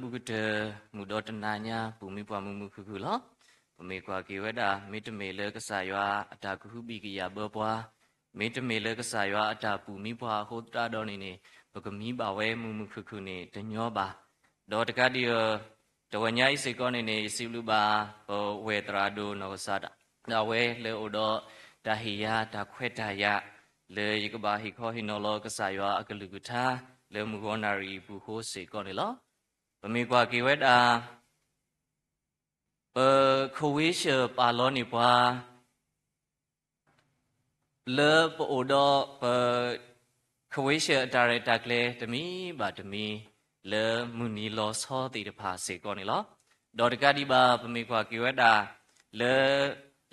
မုၢ်ကတၢၢ် မုၢ်ဒီတနၤညါ ပူၤမံပှၤမုာ်မုာ်ခုၣ်ခုၣ်လီၤ. ပမ့ၢ်ကွၢ်က့ၤဝဲဒၣ် မ့တမ့ၢ်လၢကစၢ်ယွၤအတၢ်ကဟုဘံၣ်ကယာ်ဘၢပှၤ, မ့တမ့ၢ်လၢကစၢ်ယွၤအတၢ်ပူၤမံပှၤအဃိသတးဒီးန့ၣ်န့ၣ် ပကမံဘၣ်ဝဲမုာ်မုာ်ခုၣ်ခုၣ်န့ၣ် တညီဘၣ်. ဒီးတကးဒံးအီၤ တဂီၤညါအံၤစ့ၢ်ကီးန့ၣ်န့ၣ် ယစံးဘျုးဘၣ် ပဝဲၢ်သရၣ်ဒိၣ် နီၢ်ကစၢ်ဒၣ်ဝဲလၢအိၣ်ဒီးတၢ်ဟ့ၣ်ယၤ တၢ်ခွဲးတၢ်ယာ် လၢယကဘၣ်ဟ့ၣ်ခီဟ့ၣ်နီၤလီၤကစၢ်ယွၤအကလုၢ်ကထါ လၢမုၢ်ဂီၤနၣ်ရံၣ်အံၤအပူၤအဃိစ့ၢ်ကီးန့ၣ်လီၤ. ပမ့ၢ်ကွၢ်က့ၤဝဲဒၣ် ပ ခဝ့ၡၢၣ်ပာ်လီၤန့ၢ်ပှၤ လၢပအိၣ်ဒီးပ ခဝ့ၡၢၣ်အတၢ်ရဲၣ်တၢ်ကျဲၤတမံၤဘၣ်တမံၤ လၢမုၢ်နံၤလီၤဆီသ့ၣ်တဖၣ်စ့ၢ်ကီးန့ၣ်လီၤ. ဒီးတကးဒံးဘၣ် ပမ့ၢ်ကွၢ်က့ၤဝဲဒၣ် လၢ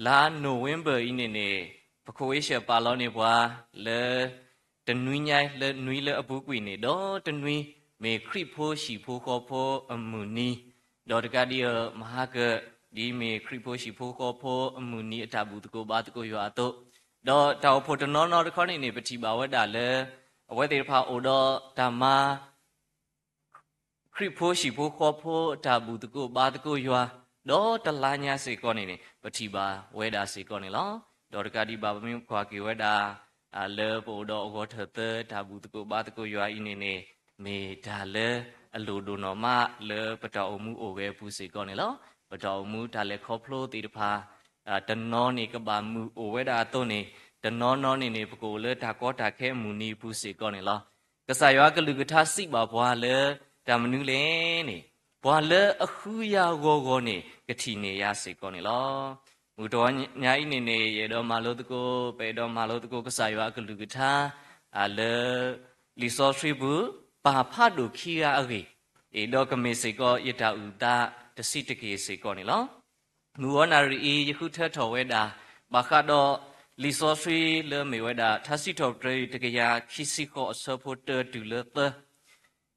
လါနိၣ်ဝ့ဘၢၣ်အံၤန့ၣ်န့ၣ် ပ ခဝ့ၡၢၣ်ပာ်လီၤန့ၢ်ပှၤ လၢ တနွံညါ လၢနွံလၢအပူၤကွံာ်န့ၣ် ဒီတနွံ မ့ၢ်ခရံာ်ဖိဟံၣ်ဖိဃီဖိအမုၢ်နံၤ, ဒီးတကးဒံးအီၤ မဟါကၢၣ် ဒ်မ့ၢ်ခရံာ်ဖိဟံၣ်ဖိဃီဖိအမုၢ်နံၤအတၢ်ဘူၣ်သကိးဘါသကိးယွၤအသိး, ဒီးတၢ်အိၣ်ဖှိၣ်တနီၤနီၤတခီန့ၣ်န့ၣ် ပထံၣ်ဘၣ်ဝဲဒၣ်လၢ အဝဲသ့ၣ်တဖၣ်အိၣ်ဒီးတၢ်မၤ ခရံာ်ဖိဟံၣ်ဖိဃီဖိအတၢ်ဘူၣ်သကိးဘါသကိးယွၤ, ဒီးတလါညါစ့ၢ်ကီးန့ၣ်န့ၣ် ပထံၣ်ဘၣ်ဝဲဒၣ်စ့ၢ်ကီးန့ၣ်လီၤ. ဒီးတကးဒံးဘၣ် ပမ့ၢ်ကွၢ်က့ၤဝဲဒၣ် လၢပအိၣ်ဒီးအဂီၢ်ထၢၣ်သၢတၢ်ဘူၣ်သကိးဘါသကိးယွၤအံၤန့ၣ်န့ၣ် မ့ၢ်တၢ်လၢအလိၣ်ဒိၣ်နီၢ်မးလၢပတၢ်အိၣ်မူအိၣ်ဂဲၤအပူၤစ့ၢ်ကီးန့ၣ်လီၤ. ပတၢ်အိၣ်မူတၢ်လဲၤခီဖျိသ့ၣ်တဖၣ် တနီၤန့ၣ်ကဘၣ်မုာ်အိၣ်ဝဲဒၣ်အသိးန့ၣ် တနီၤနီၤန့ၣ်န့ၣ် ပကအိၣ်လၢတၢ်ကီတၢ်ခဲအမုၢ်နံၤအပူၤစ့ၢ်ကီးန့ၣ်လီၤ. ကစၢ်ယွၤအကလုၢ်ကထါစံးဘၣ်ပှၤလၢ တၢ်မနုၤလဲၣ်န့ၣ် ပှၤလၢအဃုယၤဂီၤဂီၤန့ၣ် ကထံၣ်န့ၢ်ယၤစ့ၢ်ကီးန့ၣ်လီၤ. မုၢ်တဂီၤညါအံၤန့ၣ်န့ၣ် ယအဲၣ်ဒိးမၤလိသကိး ပအဲၣ်ဒိးမၤလိသကိးကစၢ်ယွၤအကလုၢ်ကထါ လၢ လံာ်စီဆှံပူၤ ပၢ်ဖးဒိၣ်ခံဂၤအဂ့ၢ် ဒီးကမ့ၢ်စ့ၢ်ကီးယတၢ်အုၣ်သးတဆံးတက့ၢ်စ့ၢ်ကီးန့ၣ်လီၤ. မုၢ်ဂီၤနၣ်ရံၣ်အံၤ ယဃုထၢထီၣ်ဝဲဒၣ် ဘၣ်ဃးဒီး လံာ်စီဆှံလၢမ့ၢ်ဝဲဒၣ် ထါစံးထီၣ်ပတြၢၤ တကယၤခံဆံဃိး အဆၢဖိတၢတုၤလၢသၢ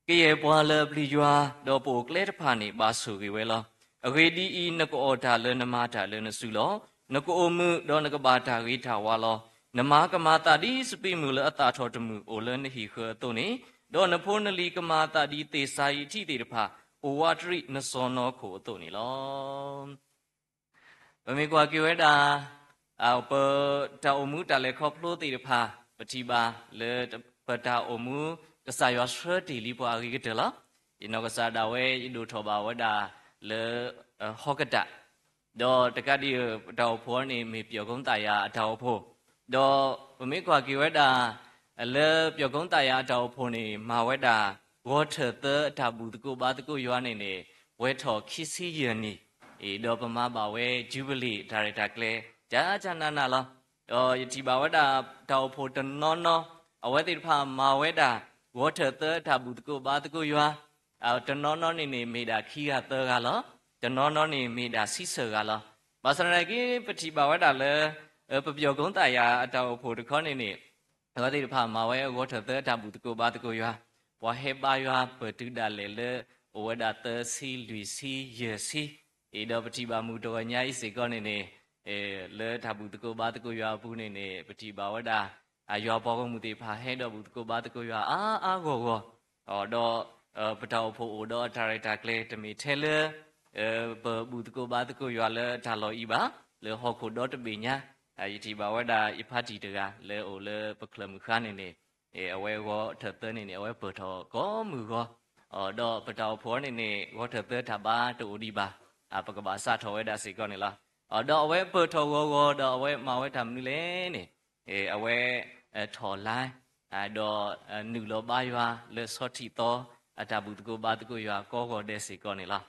ကယဲၢ်ပှၤလၢအပျံၤယွၤ ဒီးပအိၣ်ကျဲတဖၣ်န့ၣ် ဘၣ်ဆိၣ်ဂ့ၤဝဲလီၤ. အဂ့ၢ်ဒ်အံၤ, နကအီၣ်တၢ်လၢနမၤတၢ်လၢနစုလီၤ. နကအိၣ်မုာ် ဒီးနကဘၣ်တၢ်ဂ့ၤတၢ်ဝါလီၤ. နမါကမၤသးဒ်စပံးမုၢ်လၢအသၣ်ထီၣ်တမုၢ်အိၣ်လၢနဟံၣ်ဃၢၤအသိးန့ၣ်, ဒီးနဖိနလံၤကမၤသးဒ်သ့ၣ်စၤယံးထံးသ့ၣ်တဖၣ် အိၣ်ဝးတရံးနစီၢ်နီၤခိၣ်အသိးန့ၣ်လီၤ. ပမ့ၢ်ကွၢ်က့ၤဝဲဒၣ် ပတၢ်အိၣ်မူတၢ်လဲၤခီဖျိသ့ၣ်တဖၣ် ပထံၣ်ဘၣ်လၢ ပတၢ်အိၣ်မူ ကစၢ်ယွၤဆှၢတ့ၢ်လံပှၤအဂ့ၤကတၢၢ်လီၤ. ယနီၢ်ကစၢ်ဒၣ်ဝဲ ယဒိၣ်ထီၣ်ဘၣ်ဝဲဒၣ်လၢ ဟီၣ်ကတၢၢ်, ဒီးတကးဒံး ပတၢ်အိၣ်ဖှိၣ်န့ၣ် မ့ၢ်ပၠီၣ်ကိသၣ်ယၤအတၢ်အိၣ်ဖှိၣ်, ဒီးပမ့ၢ်ကွၢ်က့ၤဝဲဒၣ် လၢပၠီၣ်ကိသၣ်ယၤအတၢ်အိၣ်ဖှိၣ်န့ၣ် မၤဝဲဒၣ် ဂီၤထၢၣ်သၢအတၢ်ဘူၣ်သကိးဘါသကိးယွၤန့ၣ်န့ၣ် ဝဲထီၣ်ခံဆံယဲၢ်နံၣ်, ဒီးပမၤဘၣ်ဝဲ ယူဘလံၣ်တၢ်ရဲၣ်တၢ်ကျဲၤ ကကနးနးလီၤ. ဒီးယထံၣ်ဘၣ်ဝဲဒၣ်တၢ်အိၣ်ဖှိၣ်တနီၤနီၤ အဝဲသ့ၣ်တဖၣ်မၤဝဲဒၣ် ဂီၤထၢၣ်သၢအတၢ်ဘူၣ်သကိးဘါသကိးယွၤ, တနီၤနီၤန့ၣ်န့ၣ် မ့ၢ်ဒၣ်ခံဂၤသၢဂၤလီၤ. တနီၤနီၤန့ၣ်မ့ၢ်ဒၣ်ဆံဆၢၣ်ဂၤလီၤ. ဘၣ်ဆၣ်သနာ်က့ ပထံၣ်ဘၣ်ဝဲဒၣ်လၢ ပပၠီၣ်ကိသၣ်ယၤအတၢ်အိၣ်ဖှိၣ်တခီန့ၣ်န့ၣ် အဝဲသ့ၣ်တဖၣ်မၤဝဲအဂီၤထၢၣ်သၢအတၢ်ဘူၣ်သကိးဘါသကိးယွၤ, ပှၤဟဲဘါယွၤပၢၢ်တုၤဒၣ်လဲာ်လၢ အိၣ်ဝဲဒၣ်သၢဆံ လွံၢ်ဆံ ယဲၢ်ဆံ, ဒီးပထံၣ်ဘၣ်မုၢ်တဂီၤညါအံၤစ့ၢ်ကီးန့ၣ်န့ၣ် လၢတၢ်ဘူၣ်သကိးဘါသကိးယွၤအပူၤန့ၣ်န့ၣ် ပထံၣ်ဘၣ်ဝဲဒၣ် ယွၤပှၤဂီၢ်မုၢ်သ့ၣ်တဖၣ်ဟဲဒီးဘူၣ်သကိးဘါသကိးယွၤအါအါဂီၢ်ဂီၢ်, ဒီး ပတၢ်အိၣ်ဖှိၣ်အိၣ်ဒီးအတၢ်ရဲၣ်တၢ်ကျဲၤ တမ့ၢ်ထဲလၢ ပဘူၣ်သကိးဘါသကိးယွၤလၢတၢ်လီၢ်အံၤဘၣ်, လၢဟီၣ်ခိၣ်ဒီတဘ့ၣ်ညါ, ယထံၣ်ဘၣ်ဝဲဒၣ်ယဖါတံၢ်တဂၤလၢအိၣ်လၢပချၢၣ်မုၢ်ဃါန့ၣ်န့ၣ် အဝဲဂီၤထၢၣ်သၢန့ၣ်န့ၣ် အဝဲပၢၢ်ထီၣ်ကိးမုၢ်ဂီၤ, ဒီးပတၢ်အိၣ်ဖှိၣ်န့ၣ်န့ၣ် ဂီၤထၢၣ်သၢတၢ်ဘါတအိၣ်ဒံးဘၣ်, ပကဘၣ်စးထီၣ်ဝဲဒၣ်စ့ၢ်ကီးန့ၣ်လီၤ. ဒီးအဝဲပၢၢ်ထီၣ်ဂီၤဂီၤဒီးအဝဲမၤဝဲတၢ်မနုၤလဲၣ်န့ၣ် အဝဲ ထီၣ်လါ ဒီး နုာ်လီၤဘါယွၤလၢဆီထံးသီ အတၢ်ဘူၣ်သကိးဘါသကိးယွၤကိးဂီၤဒဲးစ့ၢ်ကီးန့ၣ်လီၤ.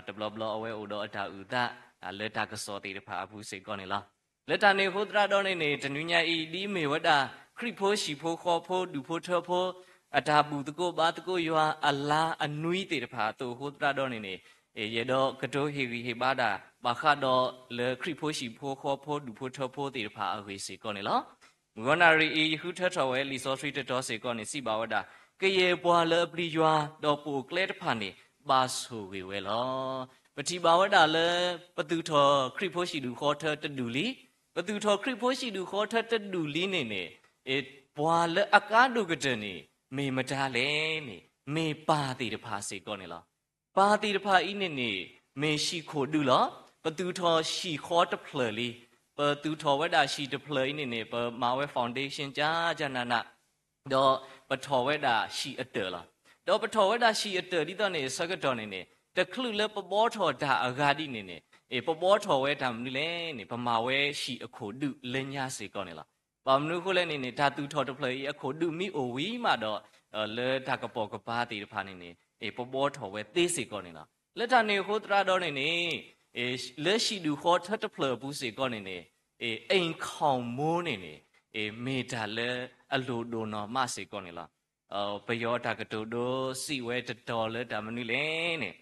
တဘျီဘျီအဝဲအိၣ်ဒီးအတၢ်အုၣ်သး လၢတၢ်ကစီၣ်သ့ၣ်တဖၣ်အပူၤစ့ၢ်ကီးန့ၣ်လီၤ. လၢတၢ်န့ၣ်အဃိသတးဒီးန့ၣ်န့ၣ် တနွံညါအံၤ ဒ်မ့ၢ်ဝဲဒၣ် ခရံာ်ဖိဟံၣ်ဖိဃီဖိဒူၣ်ဖိထၢဖိ အတၢ်ဘူၣ်သကိးဘါသကိးယွၤအလါအနွံသ့ၣ်တဖၣ်အသိးအဃိသတးဒီးန့ၣ်န့ၣ် ယအဲၣ်ဒိးကတိၤဟ့ၣ်ဂံၢ်ဟ့ၣ်ဘါဒၣ် ဘၣ်ဃးဒီးလၢခရံာ်ဖိဟံၣ်ဖိဃီဖိဒူၣ်ဖိထၢဖိသ့ၣ်တဖၣ်အဂ့ၢ်စ့ၢ်ကီးန့ၣ်လီၤ. မုၢ်ဂီၤနၣ်ရံၣ်အံၤ ယဃုထၢထီၣ်ဝဲလံာ်စီဆှံတတီၤစ့ၢ်ကီးန့ၣ် စံးဘၣ်ဝဲဒၣ် ကယဲၢ်ပှၤလၢအပျံၤယွၤ ဒီးပအိၣ်ကျဲတဖၣ်န့ၣ် ဘၣ်ဆိၣ်ဂ့ၤဝဲလီၤ. ပထံၣ်ဘၣ်ဝဲဒၣ်လၢ ပသူၣ်ထီၣ်ခရံာ်ဖိဟံၣ်ဒူၣ်ဃီထၢတဒူၣ်လံ, ပသူၣ်ထီၣ်ခရံာ်ဖိဟံၣ်ဒူၣ်ဃီထၢတဒူၣ်လံန့ၣ်န့ၣ် ပှၤလၢအကါဒိၣ်ကတၢၢ်န့ၣ် မ့ၢ်မတၤလဲၣ်န့ၣ် မ့ၢ်ပၢ်သ့ၣ်တဖၣ်စ့ၢ်ကီးန့ၣ်လီၤ. ပၢ်သ့ၣ်တဖၣ်အံၤန့ၣ်န့ၣ် မ့ၢ်ဟံၣ်ခိၣ်ဒူၣ်လီၤ. ပသူၣ်ထီၣ်ဟံၣ်ဃီတဖျၢၣ်လံ. ပသူၣ်ထီၣ်ဝဲဒၣ်ဟံၣ်တဖျၢၣ်အံၤန့ၣ်န့ၣ် ပမၤဝဲ foundation ကၠၢကၠၢနးနး ဒီးပထီၣ်ဝဲဒၣ်ဟံၣ်အတၢၢ်လီၤ. ဒီးပထီၣ်ဝဲဒၣ်ဟံၣ်အတၢၢ်ဒ်သိးန့ၣ် ဆၢကတီၢ်န့ၣ်န့ၣ် တချုးလၢပဘှီထီၣ်တၢ်အဂၤဒ်န့ၣ်န့ၣ် ပဘှီထီၣ်ဝဲတၢ်မနုၤလဲၣ်န့ၣ် ပမၤဝဲဟံၣ်အခိၣ်ဒူၣ်လၢညါစ့ၢ်ကီးန့ၣ်လီၤ. ဘၣ်မနုၤအဃိလဲၣ်န့ၣ်န့ၣ် တၢ်သူၣ်ထီၣ်တဖျၢၣ်အံၤအခိၣ်ဒူၣ်မ့ၢ်အိၣ်ဝံၤမးဒီး လၢတၢ်ကပိာ်ကပၤသ့ၣ်တဖၣ်န့ၣ်န့ၣ် ပဘှီထီၣ်ဝဲသ့စ့ၢ်ကီးန့ၣ်လီၤ. လၢတၢ်န့ၣ်အဃိသတးဒီးန့ၣ်န့ၣ် လၢဟံၣ်ဒူၣ်ဃီထၢတဖျၢၣ်အပူၤစ့ၢ်ကီးန့ၣ်န့ၣ် အိမ်ခေါင်မိုးန့ၣ်န့ၣ် မ့ၢ်တၢ်လၢအလိၣ်ဒိၣ်နီၢ်မးစ့ၢ်ကီးန့ၣ်လီၤ. ပယီၤတၢ်ကတိၤဒိစံးဝဲတတီၤလၢတၢ်မနုၤလဲၣ်န့ၣ်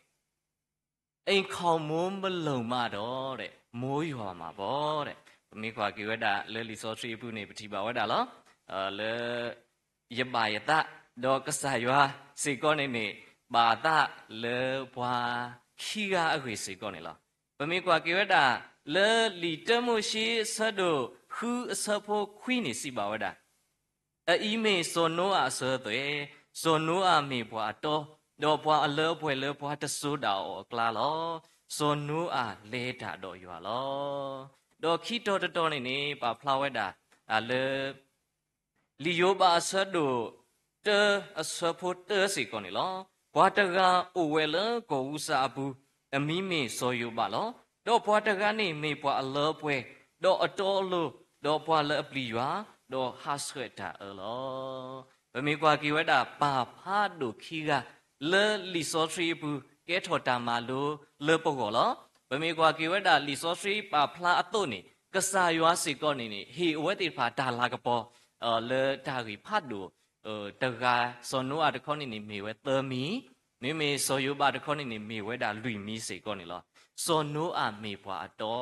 အိမ်ခေါင်မိုးမလုံမှတော့ မိုးရွာမှာပေါ့ ပမ့ၢ်ကွၢ်က့ၤဝဲဒၣ်လၢလံာ်စီဆှံအပူၤန့ၣ် ပထံၣ်ဘၣ်ဝဲဒၣ်လီၤ. လၢ ယဘၣ်ယသး ဒီးကစၢ်ယွၤစ့ၢ်ကီးန့ၣ်န့ၣ် ဘၣ်အသးလၢပှၤခံဂၤအဂ့ၢ်စ့ၢ်ကီးန့ၣ်လီၤ. ပမ့ၢ်ကွၢ်က့ၤဝဲဒၣ် လၢလံာ်တၢမိၤၡ့အဆၢဒိၣ်ဃုအဆၢဖိခွံန့ၣ်စံးဘၣ်ဝဲဒၣ် အအံၤမ့ၢ်စီၤနိအၤအစၢၤအသွဲၣ်, စီၤနိအၤမ့ၢ်ပှၤအတီ, ဒီးပှၤအလၢအပှဲၤလၢပှၤတစိၤဒၣ်အီၤအကျါလီၤ. စီၤနိအၤလဲၤတၢ်ဒီးယွၤလီၤ. ဒီးခံတီၤတတီၤန့ၣ်န့ၣ် ပာ်ဖျါဝဲဒၣ် လၢ လံာ်ယိၤဘးအဆၢဒိၣ်တၢအဆၢဖိတၢစ့ၢ်ကီးန့ၣ်လီၤ. ပှၤတဂၤအိၣ်ဝဲလၢကီၢ်ဧူစၤအပူၤ, အမံၤမ့ၢ်စီၤယိၤဘးလီၤ. ဒီးပှၤတဂၤန့ၣ်မ့ၢ်ပှၤအလၢအပှဲၤ, ဒီးအတီအလိၤ, ဒီးပှၤလၢအပျံၤယွၤ, ဒီးဟးဆှဲးတၢ်အၢလီၤ. ပမ့ၢ်ကွၢ်က့ၤဝဲဒၣ်ပၢ်ဖးဒိၣ်ခံဂၤ လၢလံာ်စီဆှံအပူၤ ကဲထီၣ်တၢ်မၤလိလၢပဂီၢ်လီၤ. ပမ့ၢ်ကွၢ်က့ၤဝဲဒၣ်လံာ်စီဆှံပာ်ဖျါအသိးန့ၣ် ကစၢ်ယွၤစ့ၢ်ကီးန့ၣ်န့ၣ် ဟ့ၣ်အဝဲသ့ၣ်တဖၣ်တၢ်လၤကပီၤ လၢတၢ်ဂ့ၢ်ဖးဒိၣ် တဂၤ စီၤနိအၤတခီန့ၣ်န့ၣ် မ့ၢ်ဝဲသၢမံၤ, မ့မ့ၢ်စီၤယိၤဘးတခီန့ၣ်န့ၣ် မ့ၢ်ဝဲဒၣ်လွံၢ်မံၤစ့ၢ်ကီးန့ၣ်လီၤ. စီၤနိအၤမ့ၢ်ပှၤအတီ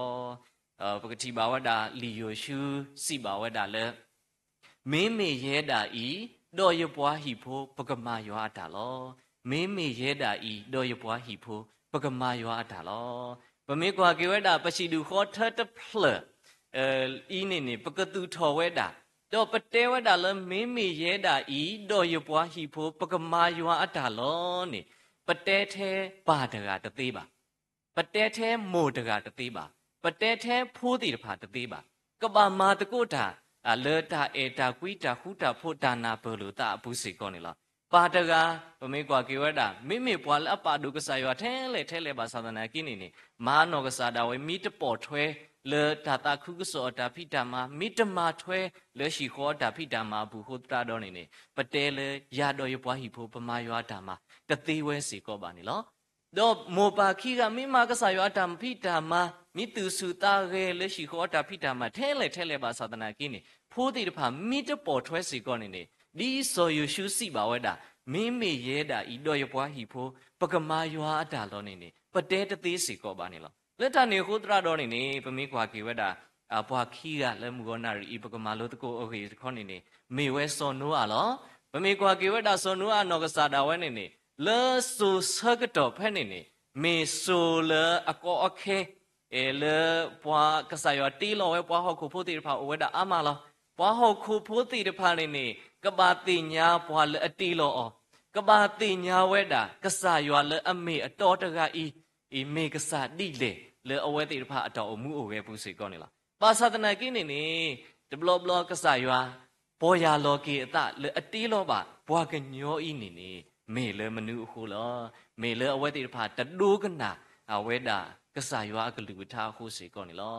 ပကထံၣ်ဘၣ်ဝဲဒၣ်လံာ်ယိၤၡူစံးဘၣ်ဝဲဒၣ်လၢ မ့မ့ၢ်ယဲဒၣ်အံၤ ဒီးယပှၤဟံၣ်ဖိ ပကမၤယွၤအတၢ်လီၤ. မ့မ့ၢ်ယဲဒၣ်အံၤ ဒီးယပှၤဟံၣ်ဖိ ပကမၤယွၤအတၢ်လီၤ. ပမ့ၢ်ကွၢ်က့ၤဝဲဒၣ် ပဟံၣ်ဒူၣ်ဃီထၢတဖျၢၣ် အံၤန့ၣ်န့ၣ် ပကသူၣ်ထီၣ်ဝဲဒၣ်, ဒီးပတဲဝဲဒၣ်လၢ မ့မ့ၢ်ယဲဒၣ်အံၤ ဒီးယပှၤဟံၣ်ဖိ ပကမၤယွၤအတၢ်လီၤန့ၣ် ပတဲထဲပၢ်တဂၤတသ့ဘၣ်. ပတဲထဲမိၢ်တဂၤတသ့ဘၣ်. ပတဲထဲဖိသ့ၣ်တဖၣ်တသ့ဘၣ်. ကဘၣ်မၤသကိးတၢ် လၢတၢ်အဲၣ်တၢ်ကွံတၢ်ဃူတၢ်ဖိးတၢ်နၢ်ပၢၢ်လိာ်သးအပူၤစ့ၢ်ကီးန့ၣ်လီၤ. ပၢ်တဂၤ ပမ့ၢ်ကွၢ်က့ၤဝဲဒၣ် မ့မ့ၢ်ပှၤလၢအပာ်ဒိၣ်ကစၢ်ယွၤထဲလဲၣ်ထဲလဲၣ်ဘၣ်ဆၣ်သနာ်က့န့ၣ်န့ၣ် မၤနီၢ်ကစၢ်ဒၣ်ဝဲ မ့ၢ်တပိာ်ထွဲ လၢတၢ်သးခုကစီၣ်အတၢ်ဖံးတၢ်မၤ မ့ၢ်တမၤထွဲ လၢဟံၣ်ဃီအတၢ်ဖံးတၢ်မၤအပူၤအဃိသတးဒီးန့ၣ်န့ၣ် ပတဲလၢယၤဒီးယပှၤဟံၣ်ဖိ ပမၤယွၤအတၢ်မၤ တသ့ဝဲစ့ၢ်ကီးဘၣ်န့ၣ်လီၤ. ဒီးမိၢ်ပၢ်ခံဂၤ မ့ၢ်မၤကစၢ်ယွၤအတၢ်ဖံးတၢ်မၤ မ့ၢ်သူၣ်ဆူၣ်သးဂဲၤလၢဟံၣ်ဃီအတၢ်ဖံးတၢ်မၤထဲလဲၣ်ထဲလဲၣ်ဘၣ်ဆၣ်သနာ်က့န့ၣ် ဖိသ့ၣ်တဖၣ် မ့ၢ်တပိာ်ထွဲစ့ၢ်ကီးန့ၣ်န့ၣ် ဒ်စီၤယိၤၡူစံးဘၣ်ဝဲဒၣ် မ့မ့ၢ်ယဲဒၣ်အံၤ ဒီးယပှၤဟံၣ်ဖိ ပကမၤယွၤအတၢ်လီၤန့ၣ်န့ၣ် ပတဲတသ့စ့ၢ်ကီးဘၣ်န့ၣ်လီၤ. လၢတၢ်န့ၣ်အဃိသတးဒီးန့ၣ်န့ၣ် ပမ့ၢ်ကွၢ်က့ၤဝဲဒၣ် ပှၤခံဂၤလၢမုၢ်ဂီၤနၣ်ရံၣ်အံၤ ပကမၤလိသကိးအဂ့ၢ်တခီန့ၣ်န့ၣ် မ့ၢ်ဝဲစီၤနိအၤလီၤ. ပမ့ၢ်ကွၢ်က့ၤဝဲဒၣ်စီၤနိအၤနီၢ်ကစၢ်ဒၣ်ဝဲန့ၣ်န့ၣ် လၢစိၤဆၢကတီၢ်ဖဲန့ၣ်န့ၣ် မ့ၢ်စိၤလၢအကီအခဲ လၢပှၤကစၢ်ယွၤတ့လီၤဝဲပှၤဟီၣ်ခိၣ်ဖိသ့ၣ်တဖၣ်အိၣ်ဝဲဒၣ်အါမးလီၤ. ပှၤဟီၣ်ခိၣ်ဖိသ့ၣ်တဖၣ်န့ၣ်န့ၣ် ကဘၣ်သ့ၣ်ညါပှၤလၢအတ့လီၤအီၤ, ကဘၣ်သ့ၣ်ညါဝဲဒၣ် ကစၢ်ယွၤလၢအမ့ၢ်အတီတဂၤအံၤ အံၤမ့ၢ်ကစၢ်ဒ်လဲၣ် လၢအဝဲသ့ၣ်တဖၣ်အတၢ်အိၣ်မူအိၣ်ဂဲၤပူၤစ့ၢ်ကီးန့ၣ်လီၤ. ဘၣ်ဆၣ်သနာ်က့န့ၣ်န့ၣ် တဘျီဘျီကစၢ်ယွၤ ပီၢ်ယၢ်လီၤက့ၤအသးလၢအတ့လီၤဘၣ် ပှၤကညီအံၤန့ၣ်န့ၣ် မ့ၢ်လၢမနုၤအဃိလီၤ. မ့ၢ်လၢအဝဲသ့ၣ်တဖၣ်တဒိကနၣ်အဝဲဒၣ် ကစၢ်ယွၤအကလုၢ်ကထါအဃိစ့ၢ်ကီးန့ၣ်လီၤ.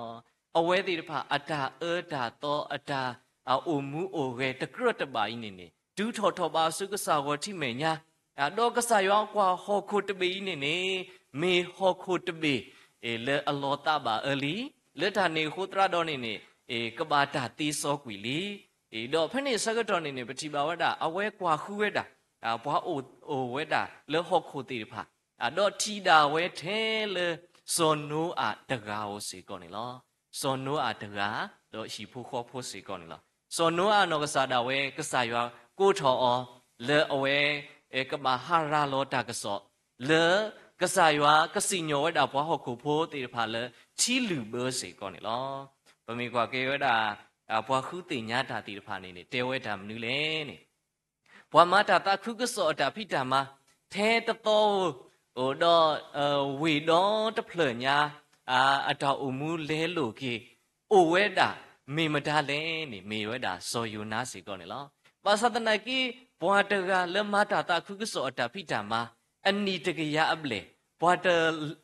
အဝဲသ့ၣ်တဖၣ်အတၢ်အၢတၢ်သီ အတၢ်အိၣ်မူအိၣ်ဂဲၤတကြၢးတဘၣ်အံၤန့ၣ်န့ၣ် တုၤထီၣ်ထီၣ်ဘးဆူကစၢ်ဂီၤထံးမဲာ်ညါ ဒီးကစၢ်ယွၤကွၢ်ဟီၣ်ခိၣ်တဘ့ၣ်အံၤန့ၣ်န့ၣ် မ့ၢ်ဟီၣ်ခိၣ်တဘ့ၣ် လၢအလီၤသးဘၣ်အၢလံ. လၢတၢ်န့ၣ်အဃိသတးဒီးန့ၣ်န့ၣ် ကဘၣ်တၢ်သ့စီကွံာ်လံ. ဒီးဖဲန့ၣ်ဆၢကတီၢ်န့ၣ်န့ၣ် ပထံၣ်ဘၣ်ဝဲဒၣ် အဝဲကွၢ်ဃုဝဲဒၣ် ပှၤအိၣ်အိၣ်ဝဲဒၣ်လၢဟီၣ်ခိၣ်သ့ၣ်တဖၣ် ဒီးထံၣ်ဒၣ်ဝဲထဲလၢ စီၤနိအၤတဂၤဧိၤစ့ၢ်ကီးန့ၣ်လီၤ. စီၤနိအၤတဂၤ ဒီးဟံၣ်ဖိဃီဖိစ့ၢ်ကီးန့ၣ်လီၤ. စီၤနိအၤနီၢ်ကစၢ်ဒၣ်ဝဲ ကစၢ်ယွၤကိးထီၣ်အီၤ လၢအဝဲ ကဘၣ်ဟးရၤလီၤတၢ်ကစီၣ် လၢကစၢ်ယွၤကစံၣ်ညီၣ်ဝဲဒၣ်ပှၤဟီၣ်ခိၣ်ဖိသ့ၣ်တဖၣ်လၢ ထံလုၣ်ဘၢစ့ၢ်ကီးန့ၣ်လီၤ. ပမ့ၢ်ကွၢ်က့ၤဝဲဒၣ် ပှၤဃုသ့ၣ်ညါတၢ်သ့ၣ်တဖၣ်န့ၣ်န့ၣ် တဲဝဲတၢ်မနုၤလဲၣ်န့ၣ် ပှၤမၤတၢ်သးခုကစီၣ်အတၢ်ဖံးတၢ်မၤ ထဲတသီဧိၤ အိၣ်ဒီး ဝ့ၢ်ဒီတဖျၢၣ်ညါ အတၢ်အိၣ်မူလဲလိာ်က့ၤ အိၣ်ဝဲဒၣ် မ့ၢ်မတၤလဲၣ်န့ၣ် မ့ၢ်ဝဲဒၣ်စီၤယိၤနါစ့ၢ်ကီးန့ၣ်လီၤ. ဘၣ်ဆၣ်သနာ်က့ ပှၤတဂၤလၢမၤတၢ်သးခုကစီၣ်အတၢ်ဖံးတၢ်မၤ အနံၣ်တကယၤအဘျဲၣ် ပှၤတ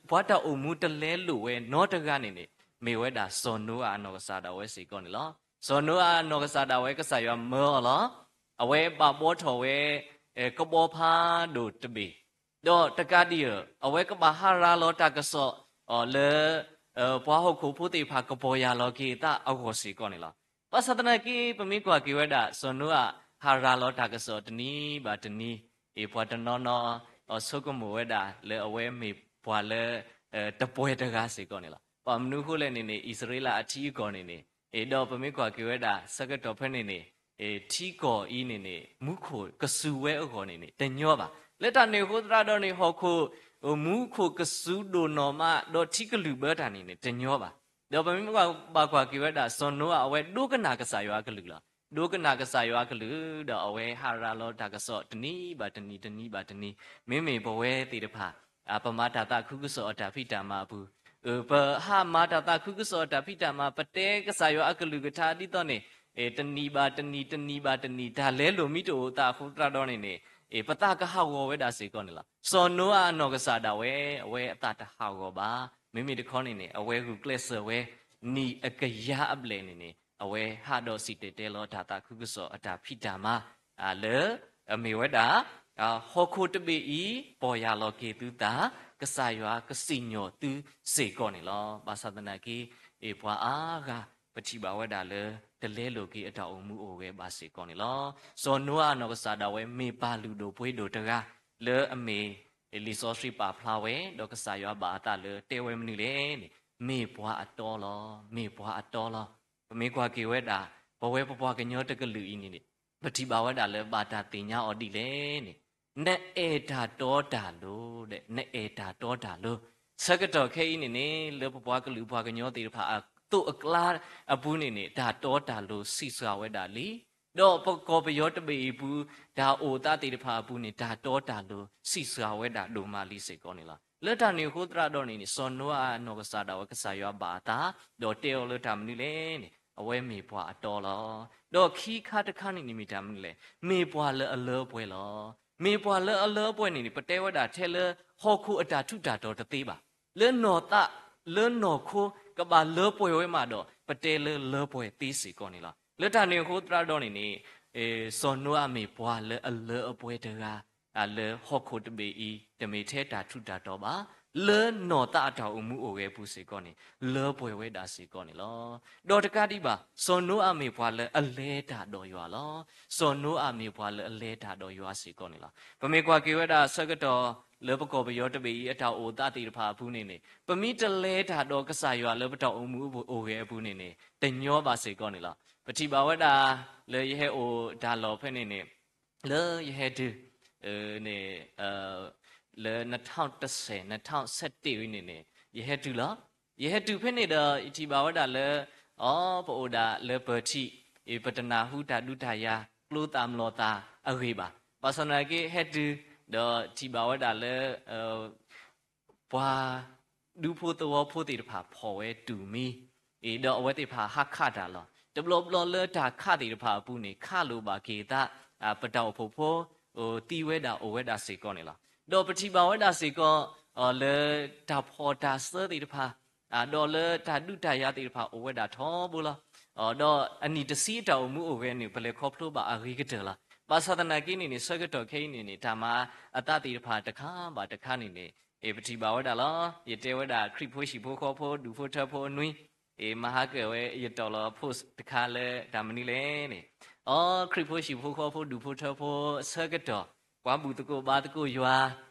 ပှၤတၢ်အိၣ်မူတလဲလိာ်ဝဲနီတဂၤန့ၣ်န့ၣ် မ့ၢ်ဝဲဒၣ်စီၤနိအၤအနီၢ်ကစၢ်ဒၣ်ဝဲစ့ၢ်ကီးန့ၣ်လီၤ. စီၤနိအၤအနီၢ်ကစၢ်ဒၣ်ဝဲ ကစၢ်ယွၤမၢအီၤလီၤ. အဝဲဘၣ်ဘှီထီၣ်ဝဲ ကဘီဖးဒိၣ်တဘ့ၣ် ဒီးတကးဒံးဧၢ, အဝဲကဘၣ်ဟးရၤလီၤတၢ်ကစီၣ် လၢ ပှၤဟီၣ်ခိၣ်ဖိသ့ၣ်တဖၣ်ကပီၢ်ယၢ်လီၤက့ၤအသးအဂီၢ်စ့ၢ်ကီးန့ၣ်လီၤ. ဘၣ်ဆၣ်သနာ်က့ ပမ့ၢ်ကွၢ်က့ၤဝဲဒၣ် စီၤနိအၤဟးရၤလီၤတၢ်ကစီၣ်တနံၤဘၣ်တနံၤ အံၤပှၤတနီၤနီၤ ဆိကမိၣ်ဝဲဒၣ်လၢအဝဲမ့ၢ်ပှၤလၢ တပှဲၤတဂၤစ့ၢ်ကီးန့ၣ်လီၤ. ဘၣ်မနုၤအဃိလဲၣ်န့ၣ်န့ၣ် အံၣ်စရ့လးအထံအကီၢ်န့ၣ်န့ၣ် ဒီးပမ့ၢ်ကွၢ်က့ၤဝဲဒၣ်ဆၢကတီၢ်ဖဲန့ၣ်န့ၣ် ထံကီၢ်အံၤန့ၣ်န့ၣ် မူခိၣ်ကစူၤဝဲအဂီၢ်န့ၣ်န့ၣ် တညီဘၣ်. လၢတၢ်န့ၣ်အဃိသတးဒီးန့ၣ် ဟီၣ်ခိၣ် မူခိၣ်ကစူၤဒိၣ်နီၢ်မး ဒီးထံကလုၢ်ဘၢတၢ်န့ၣ်န့ၣ် တညီဘၣ်. ဒီးပမ့ၢ်ဘၣ်ကွၢ်က့ၤဝဲဒၣ် စီၤနိအၤအဝဲဒိကနၣ်ကစၢ်ယွၤအကလုၢ်လီၤ. ဒိကနၣ်ကစၢ်ယွၤအကလုၢ် ဒီးအဝဲဟးရၤလီၤတၢ်ကစီၣ်တနံၤဘၣ်တနံၤ တနံၤဘၣ်တနံၤ, မ့မ့ၢ်ပဝဲသ့ၣ်တဖၣ် ပမၤတၢ်သးခုကစီၣ်အတၢ်ဖံးတၢ်မၤအပူၤ ပဟးမၤတၢ်သးခုကစီၣ်အတၢ်ဖံးတၢ်မၤ ပတဲကစၢ်ယွၤအကလုၢ်ကထါဒ်သိးန့ၣ် တနံၤဘၣ်တနံၤ တနံၤဘၣ်တနံၤ တၢ်လဲလိာ်မ့ၢ်တအိၣ်အသးအဃိသတးဒီးန့ၣ်န့ၣ် ပသးကဟးဂီၤဝဲဒၣ်စ့ၢ်ကီးန့ၣ်လီၤ. စီၤနိအၤအနီၢ်ကစၢ်ဒၣ်ဝဲ အဝဲအသးတဟးဂီၤဘၣ်. မ့မ့ၢ်တခီန့ၣ်န့ၣ် အဝဲဂုာ်ကျဲးစၢးဝဲ နံၣ်အကယၤအဘျဲၣ်န့ၣ်န့ၣ် အဝဲဟးဒီးစံၣ်တဲၤတဲလီၤတၢ်သးခုကစီၣ်အတၢ်ဖံးတၢ်မၤ လၢ အမ့ၢ်ဝဲဒၣ် ဟီၣ်ခိၣ်တဘ့ၣ်အံၤ ပီၢ်ယၢ်လီၤက့ၤသုသး ကစၢ်ယွၤကစံၣ်ညီၣ်သုစ့ၢ်ကီးန့ၣ်လီၤ. ဘၣ်ဆၣ်သနာ်က့ အ့ၣ်ပှၤအါဂၤ ပထံၣ်ဘၣ်ဝဲဒၣ်လၢ တလဲလိာ်က့ၤအတၢ်အိၣ်မူအိၣ်ဂဲၤဘၣ်စ့ၢ်ကီးန့ၣ်လီၤ. စီၤနိအၤအနီၢ်ကစၢ်ဒၣ်ဝဲမ့ၢ်ပၢ်လုၢ်ဒိၣ်ပှ့ၤဒိၣ်တဂၤ လၢအမ့ၢ် လံာ်စီဆှံပာ်ဖျါဝဲ ဒီးကစၢ်ယွၤဘၣ်အသးလၢတဲဝဲမနုၤလဲၣ်န့ၣ် မ့ၢ်ပှၤအတီလီၤ, မ့ၢ်ပှၤအတီလီၤ. ပမ့ၢ်ကွၢ်က့ၤဝဲဒၣ် ပဝဲပပှၤကညီတကလုာ်အံၤန့ၣ်န့ၣ် ပထံၣ်ဘၣ်ဝဲဒၣ်လၢဘၣ်တၢ်သ့ၣ်ညါအီၤဒ်လဲၣ်န့ၣ် နအဲၣ်တၢ်တီတၢ်လိၤ, နအဲၣ်တၢ်တီတၢ်လိၤ. ဆၢကတီၢ်ခဲအံၤန့ၣ်န့ၣ် လၢပပှၤကလုာ်ပှၤကညီသ့ၣ်တဖၣ်အသိးအကျါအပူၤန့ၣ်န့ၣ် တၢ်တီတၢ်လိၤဆံးစှၤဝဲဒၣ်လံ. ဒီးပကီၢ်ပယီၤတဘ့ၣ်အံၤပူၤ တၢ်အိၣ်အသးသ့ၣ်တဖၣ်အပူၤန့ၣ် တၢ်တီတၢ်လိၤဆံးစှၤဝဲဒၣ်ဒိၣ်မးလံစ့ၢ်ကီးန့ၣ်လီၤ. လၢတၢ်န့ၣ်အဃိသတးဒီးန့ၣ်န့ၣ် စီၤနိအၤအနီၢ်ကစၢ်ဒၣ်ဝဲကစၢ်ယွၤဘၣ်အသး ဒီးတဲအီၤလၢတၢ်မနုၤလဲၣ်န့ၣ် အဝဲမ့ၢ်ပှၤအတီလီၤ. ဒီးခံခါတခါန့ၣ်န့ၣ်မ့ၢ်တၢ်မနုၤလဲၣ်, မ့ၢ်ပှၤလၢအလၢအပှဲၤလီၤ. မ့ၢ်ပှၤလၢအလၢအပှဲၤန့ၣ်န့ၣ် ပတဲဝဲဒၣ်ထဲလၢဟီၣ်ခိၣ်အတၢ်ထူးတၢ်တီၤတသ့ဘၣ်. လၢနီၢ်သး လၢနီၢ်ခိ ကဘၣ်လၢပှဲၤဝဲမးဒီး ပတဲလၢလၢပှဲၤသ့စ့ၢ်ကီးန့ၣ်လီၤ. လၢတၢ်န့ၣ်အဃိသတးဒီးန့ၣ်န့ၣ် စီၤနိအၤမ့ၢ်ပှၤလၢအလၢအပှဲၤတဂၤ လၢဟီၣ်ခိၣ်တဘ့ၣ်အံၤ တမ့ၢ်ထဲတၢ်ထူးတၢ်တီၤဘၣ်, လၢနီၢ်သးအတၢ်အိၣ်မူအိၣ်ဂဲၤအပူၤစ့ၢ်ကီးန့ၣ် လၢပှဲၤဝဲဒၣ်စ့ၢ်ကီးန့ၣ်လီၤ. ဒီးတကးဒံးဘၣ် စီၤနိအၤမ့ၢ်ပှၤလၢအလဲၤတၢ်ဒီးယွၤလီၤ. စီၤနိအၤမ့ၢ်ပှၤလၢအလဲၤတၢ်ဒီးယွၤစ့ၢ်ကီးန့ၣ်လီၤ. ပမ့ၢ်ကွၢ်က့ၤဝဲဒၣ်ဆၢကတီၢ် လၢပကီၢ်ပယီၤတဘ့ၣ်အံၤ အတၢ်အိၣ်အသးသ့ၣ်တဖၣ်အပူၤန့ၣ်န့ၣ် ပမ့ၢ်တလဲၤတၢ်ဒီးကစၢ်ယွၤလၢပတၢ်အိၣ်မူအိၣ်ဂဲၤအပူၤန့ၣ်န့ၣ် တညီဘၣ်စ့ၢ်ကီးန့ၣ်လီၤ. ပထံၣ်ဘၣ်ဝဲဒၣ် လၢယဟဲအိၣ်တၢ်လီၢ်ဖဲန့ၣ်န့ၣ် လၢယဟဲတုၤ န့ၣ် လၢ နထီၣ်တဆဲး နထီၣ်ဆဲးတ့ၢ်ဝံၤန့ၣ်န့ၣ် ယဟဲတုၤလီၤ. ယဟဲတုၤဖဲန့ၣ်ဒီး ယထံၣ်ဘၣ်ဝဲဒၣ်လၢ အီ ပအိၣ်ဒၣ်လၢပၢၤထံး ပတနၢ်ဟူတၢ်ဒုးတၢ်ယၤ ကျိသၣ်မျိာ်သၣ်အဂ့ၢ်ဘၣ်. ဘၣ်ဆၣ်သနာ်က့ဟဲတုၤ ဒီးထံၣ်ဘၣ်ဝဲဒၣ်လၢ ပှၤဒူဖိသဝီဖိသ့ၣ်တဖၣ်ဖီၣ်ဝဲတူၢ်မံ အံၤဒီးအဝဲသ့ၣ်တဖၣ်ဟးခးတၢ်လီၤ. တဘျီဘျီလၢတၢ်ခးသ့ၣ်တဖၣ်အပူၤန့ၣ် ခးလိာ်ဘၣ်က့ၤသး ပတၢ်အိၣ်ဖှိၣ်ဖိ သံဝဲဒၣ်အိၣ်ဝဲဒၣ်စ့ၢ်ကီးန့ၣ်လီၤ. ဒီးပထံၣ်ဘၣ်ဝဲဒၣ်စ့ၢ်ကီး လၢတၢ်ဖီၣ်တၢ်စၢသ့ၣ်တဖၣ် ဒီးလၢတၢ်ဒုးတၢ်ယၤသ့ၣ်တဖၣ်အိၣ်ဝဲဒၣ်ထီဘိလီၤ. ဒီးအနံၣ်တဆံအတၢ်အိၣ်မူအိၣ်ဂဲၤန့ၣ် ပလဲၤခီဖျိဘၣ်အဂ့ၤကတၢၢ်လီၤ. ဘၣ်ဆၣ်သနာ်က့န့ၣ်န့ၣ် ဆၢကတီၢ်ခဲအံၤန့ၣ်န့ၣ် တၢ်မၤအသးသ့ၣ်တဖၣ်တခါဘၣ်တခါန့ၣ်န့ၣ် ပထံၣ်ဘၣ်ဝဲဒၣ်လီၤ. ယတဲဝဲဒၣ်ခရံာ်ဖိဟံၣ်ဖိဃီဖိ ဒူၣ်ဖိထၢဖိအနွံ မၤဟါကၢ်ဝဲ ယတီၢ်လီၤ post တခါလၢတၢ်မနုၤလဲၣ်န့ၣ် အီ ခရံာ်ဖိဟံၣ်ဖိဃီဖိ ဒူၣ်ဖိထၢဖိအဆၢကတီၢ် ပှၤဘူၣ်သကိးဘါသကိးယွၤ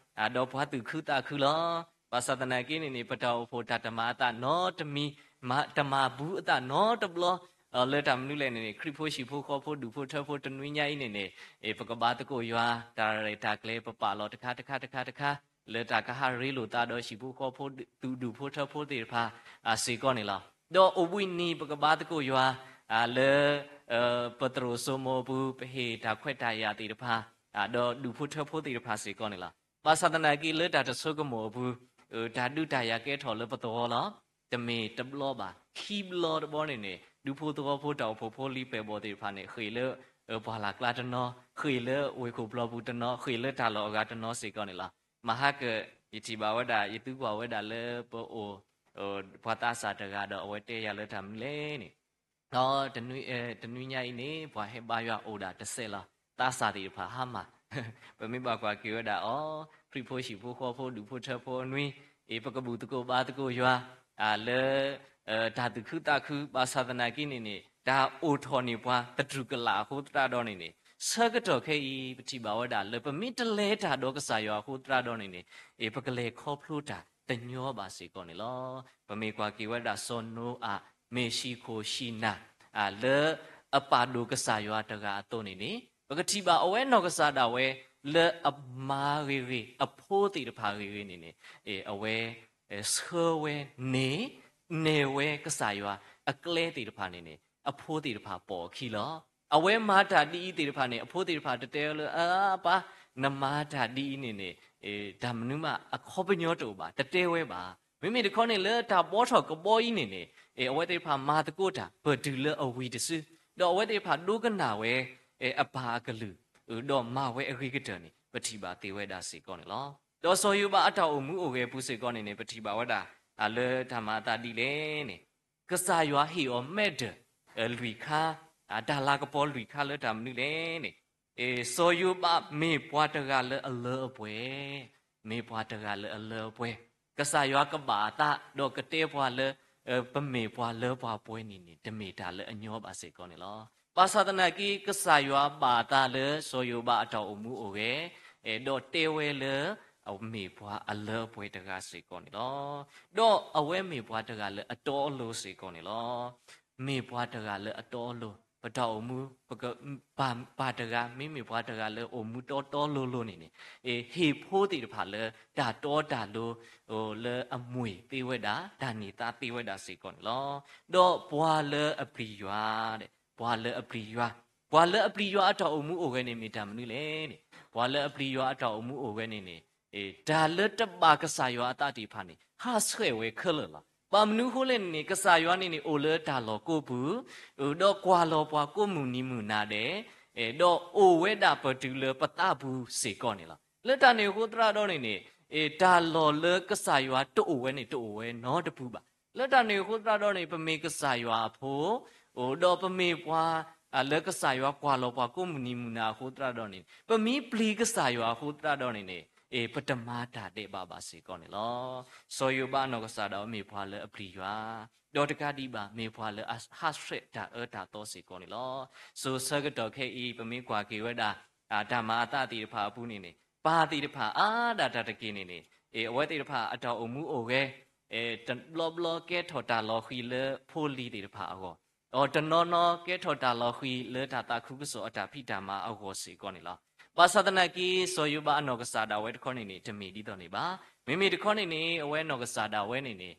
ဒီးပှၤသူၣ်ခုသးခုလီၤ. ဘၣ်ဆၣ်သနာ်က့န့ၣ်န့ၣ် ပတၢ်အိၣ်ဖှိၣ်တၢ်တမၤအသးနီတမံၤ တမၤဘူးအသးနီတဘျီ လၢတၢ်မနုၤလဲၣ်န့ၣ်န့ၣ် ခရံာ်ဖိဟံၣ်ဖိဃီဖိ ဒူၣ်ဖိထၢဖိတနွံညါအံၤန့ၣ်န့ၣ် ပကဘါသကိးယွၤ တၢ်ရဲၣ်တၢ်ကျဲၤ ပပာ်လီၤတခါတခါတခါတခါ လၢတၢ်ကဟးရ့လိာ်သးဒီးဟံၣ်ဖိဃီဖိ ဒူၣ်ဖိထၢဖိသ့ၣ်တဖၣ် စ့ၢ်ကီးန့ၣ်လီၤ. ဒီးအိၣ်ဘှံးနံၤ ပကဘါသကိးယွၤ လၢ ပသရိာ်စိမိၤအပူၤ ပဟ့ၣ်တၢ်ခွဲးတၢ်ယာ်သ့ၣ်တဖၣ် ဒီးဒူၣ်ဖိထၢဖိသ့ၣ်တဖၣ်စ့ၢ်ကီးန့ၣ်လီၤ. ဘၣ်ဆၣ်သနာ်က့လၢတၢ်တဆိကမိၣ်အပူၤ, တၢ်ဒုးတၢ်ယၤကဲထီၣ်လၢပသဝီလီၤ. တမ့ၢ်တဘျီဘၣ်, ခံဘျီတဘျီန့ၣ်န့ၣ် ဒူဖိသဝီဖိတၢ်အိၣ်ဖှိၣ်ဖိလံပှဲၤဘီၣ်သ့ၣ်တဖၣ်န့ၣ် ဃ့ၢ်လၢ ပှၢ်လၢ်ကျါတနီၤ, ဃ့ၢ်လၢဝ့ၢ်ခိၣ်ပျီပူၤတနီၤ, ဃ့ၢ်လၢတၢ်လီၢ်အဂၤတနီၤစ့ၢ်ကီးန့ၣ်လီၤ. မဟါကၢၣ် ယထံၣ်ဘၣ်ဝဲဒၣ် ယသူကွၢ်ဝဲဒၣ်လၢပအိၣ် ပှၤသးစၢ်တဂၤဒီး အဝဲတဲယၤလၢတၢ်မနုၤလဲၣ်န့ၣ်, ဒီးတနွံညါအံၤန့ၣ် ပှၤဟဲဘါယွၤအိၣ်ဒၣ်တစဲးလီၤ. သးစၢ်သ့ၣ်တဖၣ်ဟါမၢ်, ပမ့ၢ်ဘၣ်ကွၢ်က့ၤဝဲဒၣ်အီၤ, ခရံာ်ဖိဟံၣ်ဖိဃီဖိ ဒူၣ်ဖိထၢဖိအနွံ, အ့ ပကဘူၣ်သကိးဘါသကိးယွၤ လၢ တၢ်သူၣ်ခုသးခု, ဘၣ်ဆၣ်သနာ်က့န့ၣ်န့ၣ် တၢ်အိၣ်ထီၣ်န့ၢ်ပှၤ သတြူၢ်ကလာ်အဃိသတးဒီးန့ၣ်န့ၣ်, ဆၢကတီၢ်ခဲအံၤ ပထံၣ်ဘၣ်ဝဲဒၣ်လၢ ပမ့ၢ်တလဲၤတၢ်ဒီးကစၢ်ယွၤအဃိသတးဒီးန့ၣ်န့ၣ်, အ့ ပကလဲၤခီဖျိတၢ်တညီဘၣ်စ့ၢ်ကီးန့ၣ်လီၤ. ပမ့ၢ်ကွၢ်က့ၤဝဲဒၣ်စီၤနိအၤ မ့ၢ်ဟံၣ်ခိၣ်ဟံၣ်နၢ် လၢအပာ်ဒိၣ်ကစၢ်ယွၤတဂၤအသိးန့ၣ်န့ၣ်, ပကထံၣ်ဘၣ်အဝဲနီၢ်ကစၢ်ဒၣ်ဝဲ လၢအမါဂ့ၤဂ့ၤ အဖိသ့ၣ်တဖၣ်ဂ့ၤဂ့ၤန့ၣ်န့ၣ်, အဝဲ ဆှၢဝဲန့ၢ် နဲၣ်ဝဲကစၢ်ယွၤအကျဲသ့ၣ်တဖၣ်န့ၣ်န့ၣ် အဖိသ့ၣ်တဖၣ်ပိာ်အခံလီၤ. အဝဲမၤတၢ်ဒ်အံၤသ့ၣ်တဖၣ်န့ၣ် အဖိသ့ၣ်တဖၣ်တတဲဝဲလၢ အပၢ်, နမၤတၢ်ဒ်အံၤန့ၣ်န့ၣ် တၢ်မနုၤမးအခီပညီတအိၣ်ဘၣ်, တတဲဝဲဘၣ်. မ့မ့ၢ်တခီန့ၣ် လၢတၢ်ဘှီထီၣ်ကဘှီအံၤန့ၣ်န့ၣ်, အဝဲသ့ၣ်တဖၣ်မၤသကိးတၢ် ပတုၤလၢအဝံၤတစု, ဒီးအဝဲသ့ၣ်တဖၣ်ဒိကနၣ်ဝဲ အပၢ်အကလုၢ်, ဒီးမၤဝဲအဂ့ၤကတၢၢ်န့ၣ် ပထံၣ်ဘၣ်သ့ဝဲဒၣ်စ့ၢ်ကီးန့ၣ်လီၤ. ဒီးစီၤယိၤဘးအတၢ်အိၣ်မူအိၣ်ဂဲၤအပူၤစ့ၢ်ကီးန့ၣ်န့ၣ် ပထံၣ်ဘၣ်ဝဲဒၣ် လၢတၢ်မၤအသးဒ်လဲၣ်န့ၣ်, ကစၢ်ယွၤဟ့ၣ်အီၤမဲာ်ဒၢၣ် လွံၢ်ခါ, တၢ်လၤကပီၤလွံၢ်ခါလၢတၢ်မနုၤလဲၣ်န့ၣ်, စီၤယိၤဘးမ့ၢ်ပှၤတဂၤလၢအလၢအပှဲၤ, မ့ၢ်ပှၤတဂၤလၢအလၢအပှဲၤ, ကစၢ်ယွၤကဘၣ်အသး ဒီးကတဲပှၤလၢ ပမ့ၢ်ပှၤလၢပှၤပှဲၤန့ၣ်န့ၣ် တမ့ၢ်တၢ်လၢအညီဘၣ်စ့ၢ်ကီးန့ၣ်လီၤ. ဘၣ်ဆၣ်သနာ်က့ ကစၢ်ယွၤဘၣ်အသးလၢစီၤယိၤဘးအတၢ်အိၣ်မူအိၣ်ဂဲၤ, ဒီးတဲဝဲလၢ အမ့ၢ်ပှၤအလၢအပှဲၤတဂၤစ့ၢ်ကီးန့ၣ်လီၤ. ဒီးအဝဲမ့ၢ်ပှၤတဂၤလၢအတီအလိၤစ့ၢ်ကီးန့ၣ်လီၤ. မ့ၢ်ပှၤတဂၤလၢအတီအလိၤ, ပတၢ်အိၣ်မူ ပက ပၢ်တဂၤ မ့မ့ၢ်ပှၤတဂၤလၢအိၣ်မူတီတီလိၤလိၤန့ၣ်န့ၣ်, ဟ့ၣ်ဖိသ့ၣ်တဖၣ်လၢတၢ်တီတၢ်လိၤ လၢအမှ့ၢ်သ့ဝဲဒၣ် တၢ်န့ၢ်သါသ့ဝဲဒၣ်စ့ၢ်ကီးန့ၣ်လီၤ. ဒီးပှၤလၢအပျံၤယွၤ, ပှၤလၢအပျံၤယွၤ, ပှၤလၢအပျံၤယွၤအတၢ်အိၣ်မူအိၣ်ဂဲၤန့ၣ်မ့ၢ်တၢ်မနုၤလဲၣ်န့ၣ်, ပှၤလၢအပျံၤယွၤအတၢ်အိၣ်မူအိၣ်ဂဲၤန့ၣ်န့ၣ်, တၢ်လၢတဘၣ်ကစၢ်ယွၤအသးသ့ၣ်တဖၣ်န့ၣ် ဟးဆှဲးဝဲခဲလၢာ်လီၤ. ဘၣ်မနုၤအဃိလဲၣ်န့ၣ်န့ၣ် ကစၢ်ယွၤန့ၣ်န့ၣ် အိၣ်လၢတၢ်လီၢ်ကိးပူၤ, ဒီးကွၢ်လီၤပှၤကိးမုၢ်နံၤမုၢ်နၤဒဲး, ဒီးအိၣ်ဝဲဒၣ်ပတုၤလၢပသးပူၤစ့ၢ်ကီးန့ၣ်လီၤ. လၢတၢ်န့ၣ်အဃိသတးဒီးန့ၣ်န့ၣ်, တၢ်လီၢ်လၢကစၢ်ယွၤတအိၣ်ဝဲန့ၣ် တအိၣ်ဝဲနီတပူၤဘၣ်. လၢတၢ်န့ၣ်အဃိသတးဒီးန့ၣ် ပမ့ၢ်ကစၢ်ယွၤအဖိ, ဒီးပမ့ၢ်ပှၤ လၢကစၢ်ယွၤကွၢ်လီၤပှၤကိးမုၢ်နံၤမုၢ်နၤအဃိသတးဒီးန့ၣ် ပမ့ၢ်ပျံၤကစၢ်ယွၤအဃိသတးဒီးန့ၣ်န့ၣ်, ပတမၤတၢ်ဒဲးဘးဘၣ်စ့ၢ်ကီးန့ၣ်လီၤ. စီၤယိၤဘးအနီၢ်ကစၢ်ဒၣ်ဝဲမ့ၢ်ပှၤလၢအပျံၤယွၤ, ဒီးတကးဒံးဘၣ် မ့ၢ်ပှၤလၢအဟးဆှဲးတၢ်အၢတၢ်သီစ့ၢ်ကီးန့ၣ်လီၤ. စိၤဆၢကတီၢ်ခဲအံၤ ပမ့ၢ်ကွၢ်က့ၤဝဲဒၣ် တၢ်မၤအသးသ့ၣ်တဖၣ်အပူၤန့ၣ်န့ၣ် ပၢ်သ့ၣ်တဖၣ်အါဒၣ်တၢ်တက့ၢ်န့ၣ်န့ၣ်, အဝဲသ့ၣ်တဖၣ်အတၢ်အိၣ်မူအိၣ်ဂဲၤ တဘျီဘျီကဲထီၣ်တၢ်လီၤဃံၤလၢဖိလံၤသ့ၣ်တဖၣ်အဂီၢ်, ဒီးတနီၤနီၤကဲထီၣ်တၢ်လီၤဃံၤလၢတၢ်သးခုကစီၣ်အတၢ်ဖံးတၢ်မၤအဂီၢ်စ့ၢ်ကီးန့ၣ်လီၤ. ဘၣ်ဆၣ်သနာ်က့ စီၤယိၤဘးအနီၢ်ကစၢ်ဒၣ်ဝဲတခီန့ၣ်န့ၣ် တမ့ၢ်ဒ်သိးန့ၣ်ဘၣ်. မ့မ့ၢ်တခီန့ၣ်န့ၣ် အဝဲနီၢ်ကစၢ်ဒၣ်ဝဲန့ၣ်န့ၣ်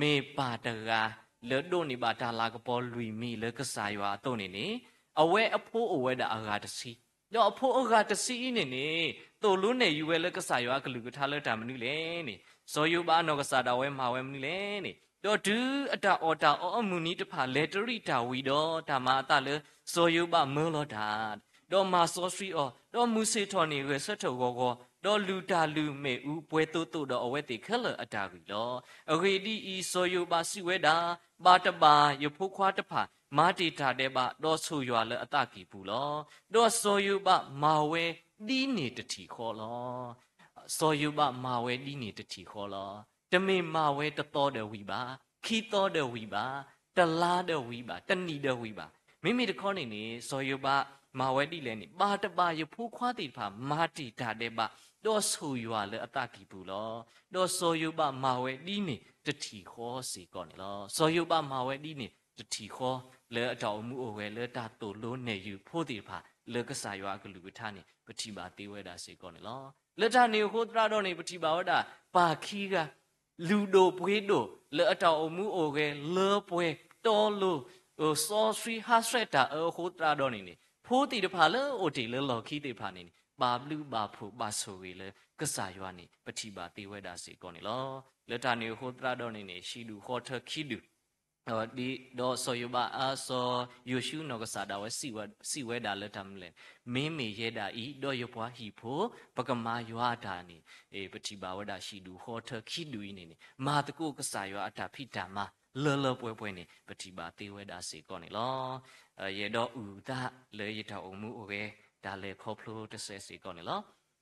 မ့ၢ်ပၢ်တဂၤလၢဒိးန့ၢ်ဘၣ်တၢ်လၤကပီၤလွံၢ်မံၤလၢကစၢ်ယွၤအသိးန့ၣ်န့ၣ်, အဝဲအဖိအိၣ်ဝဲဒၣ်အဂၤတဆံ, ဒီးအဖိအဂၤတဆံအံၤန့ၣ်န့ၣ် သိၣ်လိနဲၣ်ယုာ်ဝဲလၢကစၢ်ယွၤအကလုၢ်ကထါလၢတၢ်မနုၤလဲၣ်န့ၣ်, စီၤယိၤဘးအနီၢ်ကစၢ်ဒၣ်ဝဲမၤဝဲမနုၤလဲၣ်န့ၣ်, ဒီးတုၤအတၢ်အီၣ်တၢ်အီအမုၢ်နံၤတဖၣ်လဲၤတရံးတၢ်ဝံၤဒီး တၢ်မၤအသးလၢစီၤယိၤဘးမၢလီၤတၢ်, ဒီးမၤစီဆှံအီၤ, ဒီးမုၢ်ဆ့ၣ်ထီၣ်န့ၣ်ဂဲၤဆၢထၢၣ်ဂီၤဂီၤ, ဒီးလုၢ်တၢ်လုၢ်မ့ၣ်အူပှဲၤသိးသိးဒီးအဝဲသ့ၣ်ခဲလၢာ်အတၢ်ဂံၢ်လီၤ. အဂ့ၢ်ဒ်အံၤ, စီၤယိၤဘးစံးဝဲဒၣ်, ဘၣ်တဘၣ်ယဖိခွါတဖၣ်မၤတ့ၢ်တၢ်ဒဲးဘး, ဒီးဆိၣ်ယွၤလၢအသးကံၢ်ပူၤလီၤ. ဒီးစီၤယိၤဘးမၤဝဲဒ်န့ၣ်တထံၣ်ဃီလီၤ. စီၤယိၤဘးမၤဝဲဒ်န့ၣ်တထံၣ်ဃီလီၤ. တမ့ၢ်မၤဝဲတသီဒီးဝံၤဘၣ်, ခံသီဒီးဝံၤဘၣ်, တလါဒီးဝံၤဘၣ်, တနံၣ်ဒီးဝံၤဘၣ်. မ့မ့ၢ်တခီန့ၣ်န့ၣ် စီၤယိၤဘးမၤဝဲဒ်လဲၣ်န့ၣ်, ဘၣ်တဘၣ်ယဖိခွါသ့ၣ်တဖၣ်မၤတ့ၢ်တၢ်ဒဲးဘး, ဒီးဆိၣ်ယွၤလၢအသးကံၢ်ပူၤလီၤ. ဒီးစီၤယိၤဘးမၤဝဲဒ်န့ၣ်တထံၣ်ဃီစ့ၢ်ကီးန့ၣ်လီၤ. စီၤယိၤဘးမၤဝဲဒ်န့ၣ်တထံၣ်ဃီ လၢအတၢ်အိၣ်မူအိၣ်ဂဲၤလၢတၢ်သိၣ်လိနဲၣ်ယုာ်ဖိသ့ၣ်တဖၣ် လၢကစၢ်ယွၤအကလုၢ်ကထါန့ၣ် ပထံၣ်ဘၣ်သ့ဝဲဒၣ်စ့ၢ်ကီးန့ၣ်လီၤ. လၢတၢ်န့ၣ်အဃိသတးဒီးန့ၣ် ပထံၣ်ဘၣ်ဝဲဒၣ် ပၢ်ခံဂၤ လုၢ်ဒိၣ်ပှ့ၤဒိၣ် လၢအတၢ်အိၣ်မူအိၣ်ဂဲၤလၢပှဲၤတီလိၤ စီဆှံဟးဆှဲးတၢ်အၢအဃိသတးဒီးန့ၣ်န့ၣ် ဖိသ့ၣ်တဖၣ်လၢအိၣ်တ့ၢ်လၢလီၢ်ခံသ့ၣ်တဖၣ်န့ၣ်န့ၣ် ဘၣ်ဘျုးဘၣ်ဖှိၣ်ဘၣ်ဆိၣ်ဂ့ၤလၢကစၢ်ယွၤန့ၣ် ပထံၣ်ဘၣ်သ့ဝဲဒၣ်စ့ၢ်ကီးန့ၣ်လီၤ. လၢတၢ်န့ၣ်အဃိသတးဒီးန့ၣ်န့ၣ် ဟံၣ်ဒူၣ်ဃီထၢခံဒူၣ် ဒီးစီၤယိၤဘးအါ စီၤယိၤၡူနီၢ်ကစၢ်ဒၣ်ဝဲ စံးဝဲဒၣ်လၢတၢ်မနုၤလဲၣ်, မ့မ့ၢ်ယဲဒၣ်အံၤ ဒီးယပှၤဟံၣ်ဖိ ပကမၤယွၤအတၢ်န့ၣ်, ပထံၣ်ဘၣ်ဝဲဒၣ်ဟံၣ်ဒူၣ်ဃီထၢခံဒူၣ်အံၤန့ၣ်န့ၣ် မၤသကိးကစၢ်ယွၤအတၢ်ဖံးတၢ်မၤ လၢလၢပှဲၤပှဲၤန့ၣ် ပထံၣ်ဘၣ်သ့ဝဲဒၣ်စ့ၢ်ကီးန့ၣ်လီၤ. ယအဲၣ်ဒိးအုၣ်သးလၢယတၢ်အိၣ်မူအိၣ်ဂဲၤ တၢ်လဲၤခီဖျိတစဲးစ့ၢ်ကီးန့ၣ်လီၤ.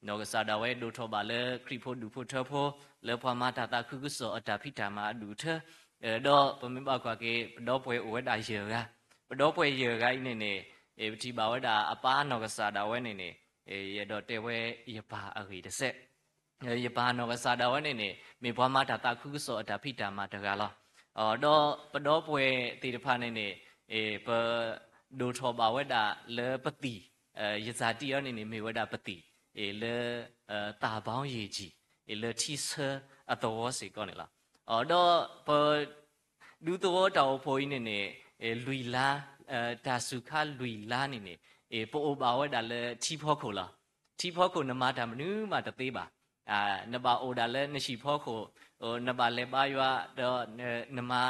နီၢ်ကစၢ်ဒၣ်ဝဲဒိၣ်ထီၣ်ဘၣ်လၢခရံာ်ဖိဒူၣ်ဖိထၢဖိ လၢပှၤမၤတၢ်သးခုကစီၣ်အတၢ်ဖံးတၢ်မၤအဒူၣ်အထၢ, ဒီးပမ့ၢ်ဘၣ်ကွၢ်က့ၤ ပဒီပုၢ်ဝဲၢ်အိၣ်ဝဲဒၣ်ယဲၢ်ဂၤ, ပဒီပုၢ်ဝဲၢ်ယဲၢ်ဂၤအံၤန့ၣ်န့ၣ်, ပထံၣ်ဘၣ်ဝဲဒၣ်အပၢ်နီၢ်ကစၢ်ဒၣ်ဝဲန့ၣ်န့ၣ်, ယအဲၣ်ဒိးတဲဝဲယပၢ်အဂ့ၢ်တစဲး ယပၢ်နီၢ်ကစၢ်ဒၣ်ဝဲန့ၣ်န့ၣ် မ့ၢ်ပှၤမၤတၢ်သးခုကစီၣ်အတၢ်ဖံးတၢ်မၤတဂၤလီၤ. ဒီးပဒီပုၢ်ဝဲၢ်သ့ၣ်တဖၣ်န့ၣ်န့ၣ်, ပဒိၣ်ထီၣ်ဘၣ်ဝဲဒၣ်လၢပသံၣ်, ယစၢ်တံၢ်အီၤန့ၣ်န့ၣ် မ့ၢ်ဝဲဒၣ်ပသံၣ်, လၢ သၣ်ဘီယ့ၢ်ကံၣ်, လၢထံဆၢအသဝီစ့ၢ်ကီးန့ၣ်လီၤ. ဒီးပ ဒူသဝီတၢ်အိၣ်ဖှိၣ်အံၤန့ၣ်န့ၣ်, လွံၢ်လါ, တၢ်စူၤခါလွံၢ်လါန့ၣ်န့ၣ်, ပအိၣ်ဘၣ်ဝဲဒၣ်လၢထံဖီခိၣ်လီၤ. ထံဖီခိၣ်နမၤတၢ်မနုၤမးတသ့ဘၣ်. နဘၣ်အိၣ်ဒၣ်လၢနဟံၣ်ဖီခိၣ်, နဘၣ်လဲၤဘါယွၤ, ဒီးနမၤ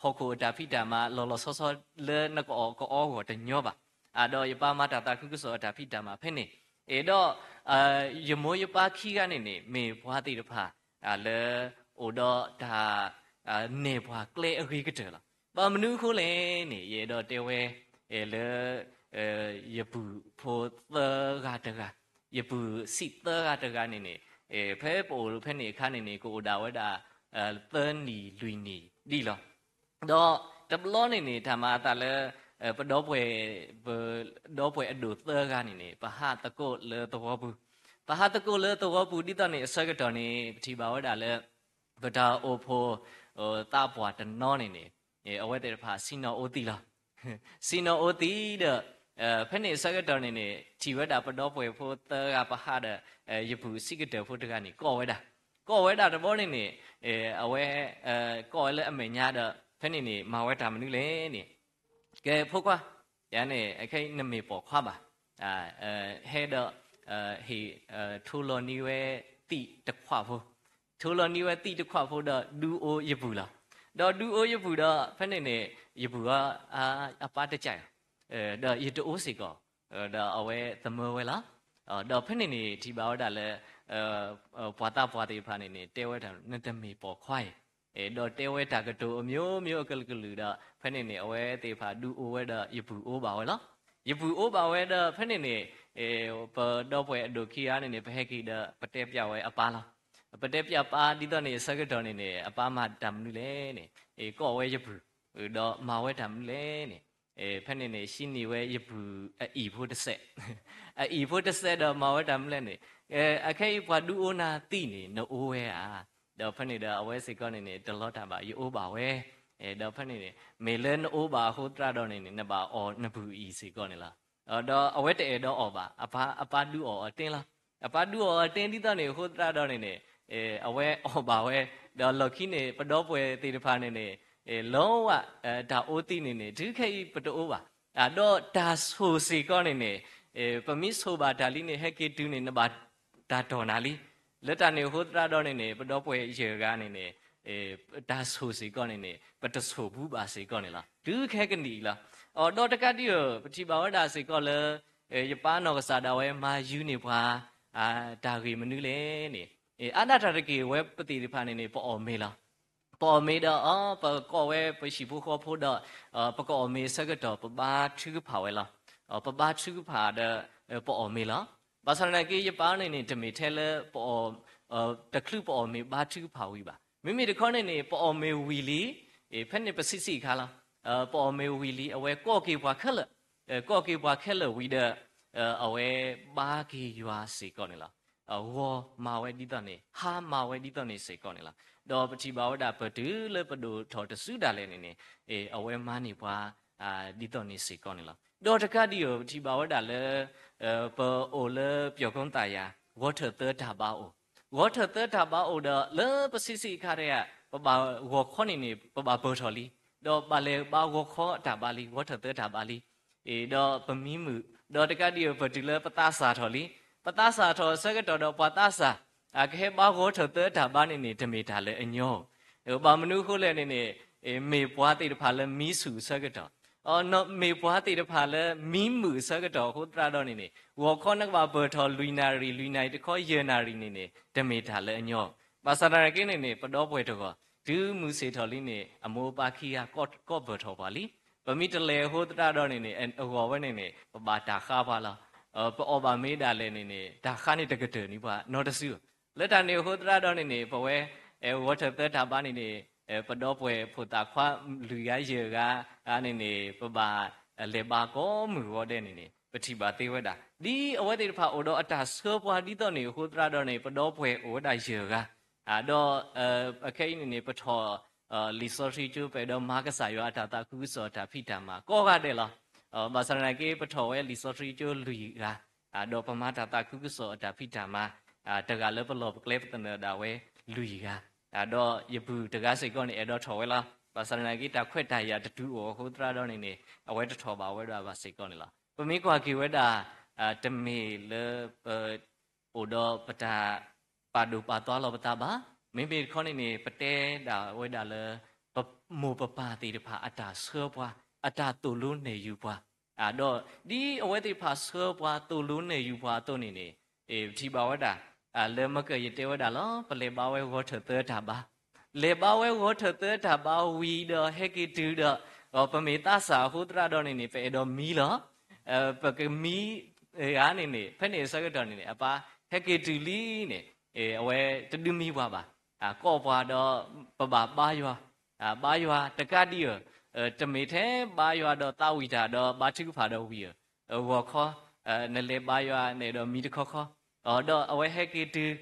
ဟီၣ်ခိၣ်အတၢ်ဖံးတၢ်မၤလီၤလီၤဆီဆီလၢနကအီၣ်ကအီအဂီၢ်တညီဘၣ်. ဒီးယပၢ်မၤတၢ်သးခုကစီၣ်အတၢ်ဖံးတၢ်မၤဖဲန့ၣ်, ဒီး ယမိၢ်ယပၢ်ခံဂၤန့ၣ်န့ၣ် မ့ၢ်ပှၤသ့ၣ်တဖၣ် လၢအိၣ်ဒီးတၢ် နဲၣ်ပှၤကျဲအဂ့ၤကတၢၢ်လီၤ. ဘၣ်မနုၤအဃိလဲၣ်န့ၣ် ယအဲၣ်ဒိးတဲဝဲ လၢ ယပုၢ်ဖိသၢဂၤတဂၤ, ယပုၢ်ဆံးသၢဂၤတဂၤန့ၣ်န့ၣ်, ဖဲပအိၣ်ဖဲန့ၣ်အခါန့ၣ်န့ၣ် ကအိၣ်ဒၣ်ဝဲဒၣ် သၢနံၣ်လွံၢ်နံၣ်ဒံးလီၤ. ဒီးတဘျီန့ၣ်န့ၣ် တၢ်မၤအသးလၢ ပဒီပုၢ်ဝဲၢ်, ပဒီပုၢ်ဝဲၢ်အဒိၣ်သၢဂၤန့ၣ်န့ၣ် ပဟးသကိးလၢသဝီပူၤ, ပဟးသကိးလၢသဝီပူၤ ဒ်သိးန့ၣ် အဆၢကတီၢ်န့ၣ် ပထံၣ်ဘၣ်ဝဲဒၣ်လၢ ပတၢ်အိၣ်ဖှိၣ် သးပှၢ်တနီၤန့ၣ်န့ၣ် အဝဲသ့ၣ်တဖၣ်ဆံးနီၤအိၣ်သံးလီၤ. ဆံးနီၤအိၣ်သံးဒီး ဖဲန့ၣ်အဆၢကတီၢ်န့ၣ်န့ၣ် ထံၣ်ဝဲဒၣ်ပဒီပုၢ်ဝဲၢ်ဖိသၢဂၤပဟးဒီး ယပုၢ်ဆံးကတၢၢ်ဖိတဂၤန့ၣ် ကိးဝဲဒၣ်, ကိးဝဲဒၣ်တဘျီန့ၣ်န့ၣ် အဝဲ ကိးဝဲလၢအမဲာ်ညါဒီး ဖဲန့ၣ်န့ၣ် မၤဝဲတၢ်မနုၤလဲၣ်န့ၣ်, ကဲဖိခွါ, ယၤန့ၣ် အခဲအံၤနမ့ၢ်ပိာ်ခွါဘၣ်, ဟဲဒီး ဟ့ၣ် ထိလီၤန့ၢ်ဝဲသံးတခွးဖိ, ထိလီၤန့ၢ်ဝဲသံးတခွးဖိဒီး ဒုးအိၣ်ယပုၢ်လီၤ. ဒီးဒုးအိၣ်ယပုၢ်ဒီး ဖဲန့ၣ်န့ၣ် ယပုၢ်အ အပၢ်တကးအီၤ, ဒီးယတအိၣ်စ့ၢ်ကီး, ဒီးအဝဲသမၢဝဲလီၤ. ဒီးဖဲန့ၣ်န့ၣ် ထံၣ်ဘၣ်ဝဲဒၣ်လၢ ပှၤသးပှၢ်သ့ၣ်တဖၣ်န့ၣ်န့ၣ် တဲဝဲဒၣ် နတမ့ၢ်ပိာ်ခွါအံၤ, ဒီးတဲဝဲတၢ်ကတိၤအမျိုးမျိုးအကလုာ်ကလုာ်ဒီး ဖဲန့ၣ်န့ၣ် အဝဲသ့ၣ်တဖၣ်ဒုးအိၣ်ဝဲဒီး ယပုၢ်အိၣ်ဘၣ်ဝဲလီၤ. ယပုၢ်အိၣ်ဘၣ်ဝဲဒီး ဖဲန့ၣ်န့ၣ် ပဒီပုၢ်ဝဲၢ်အဒိၣ်ခံဂၤန့ၣ်န့ၣ် ပဟဲက့ၤဒီး ပတဲပျးဝဲအပၢ်လီၤ. ပတဲပျးပၢ်ဒ်သိးန့ၣ် အဆၢကတီၢ်န့ၣ်န့ၣ် အပၢ်မၤတၢ်မနုၤလဲၣ်န့ၣ်, ကိးဝဲယပုၢ်, ဒီးမၤဝဲတၢ်မနုၤလဲၣ်န့ၣ်, ဖဲန့ၣ်န့ၣ် ဟံးန့ၢ်ဝဲယပုၢ်အအံၣ်ဖိတစဲး, အအံၣ်ဖိတစဲးဒီးမၤဝဲတၢ်မနုၤလဲၣ်န့ၣ်, အခဲအံၤပှၤဒုးအိၣ်နၤသံးန့ၣ် နအိၣ်ဝဲဧါ. ဒီးဖဲန့ၣ်ဒီး အဝဲစ့ၢ်ကီးန့ၣ်န့ၣ် တလီၤတၢ်ဘၣ် ယအိၣ်ဘၣ်ဝဲ, ဒီးဖဲန့ၣ်န့ၣ် မ့ၢ်လၢနအိၣ်ဘၣ်အဃိသတးဒီးန့ၣ်န့ၣ် နဘၣ်အီၣ်နပုၢ်အံၣ်စ့ၢ်ကီးန့ၣ်လီၤ. ဒီးအဝဲတအဲၣ်ဒိးအီၣ်ဘၣ်, အပၢ်, အပၢ်ဒုးအီၣ်အီၤတ့ၢ်လီၤ. အပၢ်ဒုးအီၣ်အီၤတ့ၢ်ဒ်သိးန့ၣ်အဃိသတးဒီးန့ၣ်န့ၣ်, အဝဲအီၣ်ဘၣ်ဝဲ, ဒီးလီၢ်ခံန့ၣ် ပဒီပုၢ်ဝဲၢ်သ့ၣ်တဖၣ်န့ၣ်န့ၣ်, လီၤဝဲ, တၢ်အိၣ်သံးန့ၣ်န့ၣ် တုၤခဲအံၤပတအိၣ်ဘၣ်. ဒီးတၢ်ဆိၣ်စ့ၢ်ကီးန့ၣ်န့ၣ်, ပမ့ၢ်ဆိၣ်ဘၣ်တၢ်လံန့ၣ် ဟဲက့ၤတုၤန့ၣ် နဘၣ်တၢ်တီၢ်နၤလံ. လၢတၢ်န့ၣ်အဃိသတးဒီးန့ၣ်န့ၣ် ပဒီပုၢ်ဝဲၢ်ယဲၢ်ဂၤန့ၣ်န့ၣ်, တၢ်ဆိၣ်စ့ၢ်ကီးန့ၣ်န့ၣ် ပတဆိၣ်ဘူးဘၣ်စ့ၢ်ကီးန့ၣ်လီၤ. တုၤခဲကနံၣ်အံၤလီၤ. ဒီးတကးဒံးဧိၤ ပထံၣ်ဘၣ်ဝဲဒၣ်စ့ၢ်ကီးလၢ ယပၢ်နီၢ်ကစၢ်ဒၣ်ဝဲမၤယုၤန့ၢ်ပှၤ တၢ်ဂ့ၢ်မနုၤလဲၣ်န့ၣ်, အါဒၣ်တၢ်တက့ၢ်ဝဲပသ့ၣ်တဖၣ်န့ၣ်န့ၣ် ပအီၣ်မ့ၤလီၤ. ပအီၣ်မ့ၤဒီး ပကိးဝဲပဟံၣ်ဖိဃီဖိဒီး ပကအီၣ်မ့ၤအဆၢကတီၢ် ပဘါထုကဖၣ်ဝဲလီၤ. ပဘါထုကဖၣ်ဒီး ပအီၣ်မ့ၤလီၤ. ဘၣ်ဆၣ်သနာ်က့ ယပၢ်န့ၣ်န့ၣ် တမ့ၢ်ထဲလၢ ပအီၣ်, တချုးပအီၣ်မ့ၤဘါထုကဖၣ်ဝံၤဘၣ်. မ့မ့ၢ်တခီန့ၣ်န့ၣ် ပအီၣ်မ့ၤဝံၤလံ, ဖဲန့ၣ်ပဆံးဆံးအခါလီၤ. ပအီၣ်မ့ၤဝံၤလံ အဝဲကိးက့ၤပှၤခဲလၢာ်, ကိးက့ၤပှၤခဲလၢာ်ဝံၤဒီး အဝဲဘါက့ၤယွၤစ့ၢ်ကီးန့ၣ်လီၤ. ဂီၤမၤဝဲဒ်သိးန့ၣ်, ဟါမၤဝဲဒ်သိးန့ၣ်စ့ၢ်ကီးန့ၣ်လီၤ. ဒီးပထံၣ်ဘၣ်ဝဲဒၣ်ပတုၤလၢပဒိၣ်ထီၣ်တစုဒၣ်လဲာ်န့ၣ်န့ၣ်, အဝဲမၤန့ၢ်ပှၤ ဒ်သိးန့ၣ်စ့ၢ်ကီးန့ၣ်လီၤ. ဒီးတကးဒံးဧိၤ ပထံၣ်ဘၣ်ဝဲဒၣ်လၢ ပအိၣ်လၢပၠီၣ်ကိသးယၤ ဂီၤထၢၣ်သၢတၢ်ဘါအိၣ်, ဂီၤထၢၣ်သၢတၢ်ဘါအိၣ်ဒီး လၢပဆံးဆံးအခါတဂၤ ပဘၣ်ဂီၤခီန့ၣ်န့ၣ် ပဘၣ်ပၢၢ်ထီၣ်လံ, ဒီးဘၣ်လဲၤဘါဂီၤခီအတၢ်ဘါလံ, ဂီၤထၢၣ်သၢတၢ်ဘါလံ, ဒီးပမံမုာ်, ဒီးတကးဒံးဧိၤ ပတုၤလၢပသးစၢ်ထီၣ်လံ, ပသးစၢ်ထီၣ်အဆၢကတီၢ်ဒီးပှၤသးစၢ် အကဟဲဘါဂီၤထၢၣ်သၢတၢ်ဘါန့ၣ်န့ၣ် တမ့ၢ်တၢ်လၢအညီဧိၤ, ဘၣ်မနုၤအဃိလဲၣ်န့ၣ်န့ၣ် မ့ၢ်ပှၤသ့ၣ်တဖၣ်လၢမံဆူၣ်အဆၢကတီၢ်, မ့ၢ်ပှၤသ့ၣ်တဖၣ်လၢမံမုာ်အဆၢကတီၢ်အဃိသတးဒီးန့ၣ်န့ၣ် ဂီၤခီနကဘၣ်ပၢၢ်ထီၣ်လွံၢ်နၣ်ရံၣ် လွံၢ်နၣ်ရံၣ်တခီ ယဲၢ်နၣ်ရံၣ်န့ၣ်န့ၣ် တမ့ၢ်တၢ်လၢအညီ, ဘၣ်ဆၣ်သနာ်က့န့ၣ်န့ၣ် ပဒီပုၢ်ဝဲၢ်တဂီၢ် တုၤမုၢ်ဆ့ၣ်ထီၣ်လံန့ၣ် အမိၢ်အပၢ်ခံဂၤ ကိးပၢၢ်ထီၣ်ပှၤလံ, ပမ့ၢ်တလဲၤအဃိသတးဒီးန့ၣ်န့ၣ် အဂီၢ်ဝဲန့ၣ်န့ၣ် ပဘၣ်တၢ်ဃါပှၤလီၤ, ပအီၣ်ဘၣ်မ့ၢ်ဒၣ်လဲာ်န့ၣ်န့ၣ် တၢ်ဃါန့ၣ်တကတၢၢ်န့ၢ်ပှၤနီတစုဧိၤ, လၢတၢ်န့ၣ်အဃိသတးဒီးန့ၣ်န့ၣ် ပဝဲ ဂီၤထၢၣ်သၢတၢ်ဘါန့ၣ်န့ၣ် ပဒီပုၢ်ဝဲၢ်ဖိသၣ်ခွါလွံၢ်ဂၤယဲၢ်ဂၤ န့ၣ်န့ၣ် ပဘၣ်လဲၤဘါကိးမုၢ်ဂီၤဒဲးန့ၣ်န့ၣ် ပထံၣ်ဘၣ်သ့ဝဲဒၣ် ဒ်အဝဲသ့ၣ်တဖၣ်အိၣ်ဒီးအတၢ်ဆှၢပှၤဒ်သိးန့ၣ်အဃိသတးဒီးန့ၣ် ပဒီပုၢ်ဝဲၢ်အိၣ်ဝဲဒၣ်ယဲၢ်ဂၤ, ဒီး အခဲအံၤန့ၣ်န့ၣ် ပထီၣ် လံာ်စီဆှံကၠိ ပအဲၣ်ဒိးမၤကစၢ်ယွၤအတၢ်သးခုကစီၣ်အတၢ်ဖံးတၢ်မၤကိးဂၤဒဲးလီၤ, ဘၣ်ဆၣ်သနာ်က့ ပထီၣ်ဝဲလံာ်စီဆှံကၠိလွံၢ်ဂၤ ဒီးပမၤတၢ်သးခုကစီၣ်အတၢ်ဖံးတၢ်မၤ တဂၤလၢပလီၢ်ပကျဲပသနၢၣ်ဒၣ်ဝဲလွံၢ်ဂၤ, ဒီးယပုၢ်တဂၤစ့ၢ်ကီးန့ၣ် အဲၣ်ဒိးထီၣ်ဝဲလီၤ, ဘၣ်ဆၣ်သနာ်က့ တၢ်ခွဲးတၢ်ယာ်တတုၤအိၣ်အဃိသတးဒီးန့ၣ်န့ၣ် အဝဲတထီၣ်ဘၣ်ဝဲဒၣ်ဘၣ်စ့ၢ်ကီးန့ၣ်လီၤ. ပမ့ၢ်ကွၢ်က့ၤဝဲဒၣ် တမ့ၢ်လၢပ အိၣ်ဒီးပတၢ်ပာ်ဒိၣ်ပာ်သွါလီၤပသးဘၣ်, မ့မ့ၢ်တခီန့ၣ်န့ၣ် ပတဲဒၣ်ဝဲဒၣ်လၢ ပမိၢ်ပပၢ်သ့ၣ်တဖၣ်အတၢ်ဆှၢပှၤ အတၢ်သိၣ်လိနဲၣ်ယုာ်ပှၤ, ဒီးဒ်အဝဲသ့ၣ်တဖၣ်ဆှၢပှၤသိၣ်လိနဲၣ်ယုာ်ပှၤအသိးန့ၣ်န့ၣ် ပထံၣ်ဘၣ်ဝဲဒၣ် လၢမကၢၢ်ယတဲဝဲဒၣ်လီၤ ပလဲၤဘါဝဲဂီၤထၢၣ်သၢတၢ်ဘါ, လဲၤဘါဝဲဂီၤထၢၣ်သၢတၢ်ဘါဝံၤဒီးဟဲက့ၤတုၤဒီး ပမ့ၢ်သးစၢ်အဃိသတးဒီးန့ၣ်န့ၣ် ပအဲၣ်ဒိးမံလီၤ, ပကမံဧါန့ၣ်န့ၣ် ဖဲန့ၣ်အဆၢကတီၢ်န့ၣ်န့ၣ် အပၢ်ဟဲက့ၤတုၤလံန့ၣ် အဝဲတဒုးမံပှၤဘၣ်, ကိးပှၤဒီး ပဘၣ်ဘါယွၤ, ဘါယွၤတကးဒံးဧိၤ, တမ့ၢ်ထဲဘါယွၤဒီးသးဝံၣ်တၢ်ဒီးဘါထုကဖၣ်ဒီးဝံၤဧိၤ, ဂီၤခီ နလဲၤဘါယွၤ နအဲၣ်ဒိးမံတခီခီ, ဒီးအဝဲဟဲက့ၤတုၤ ဒီး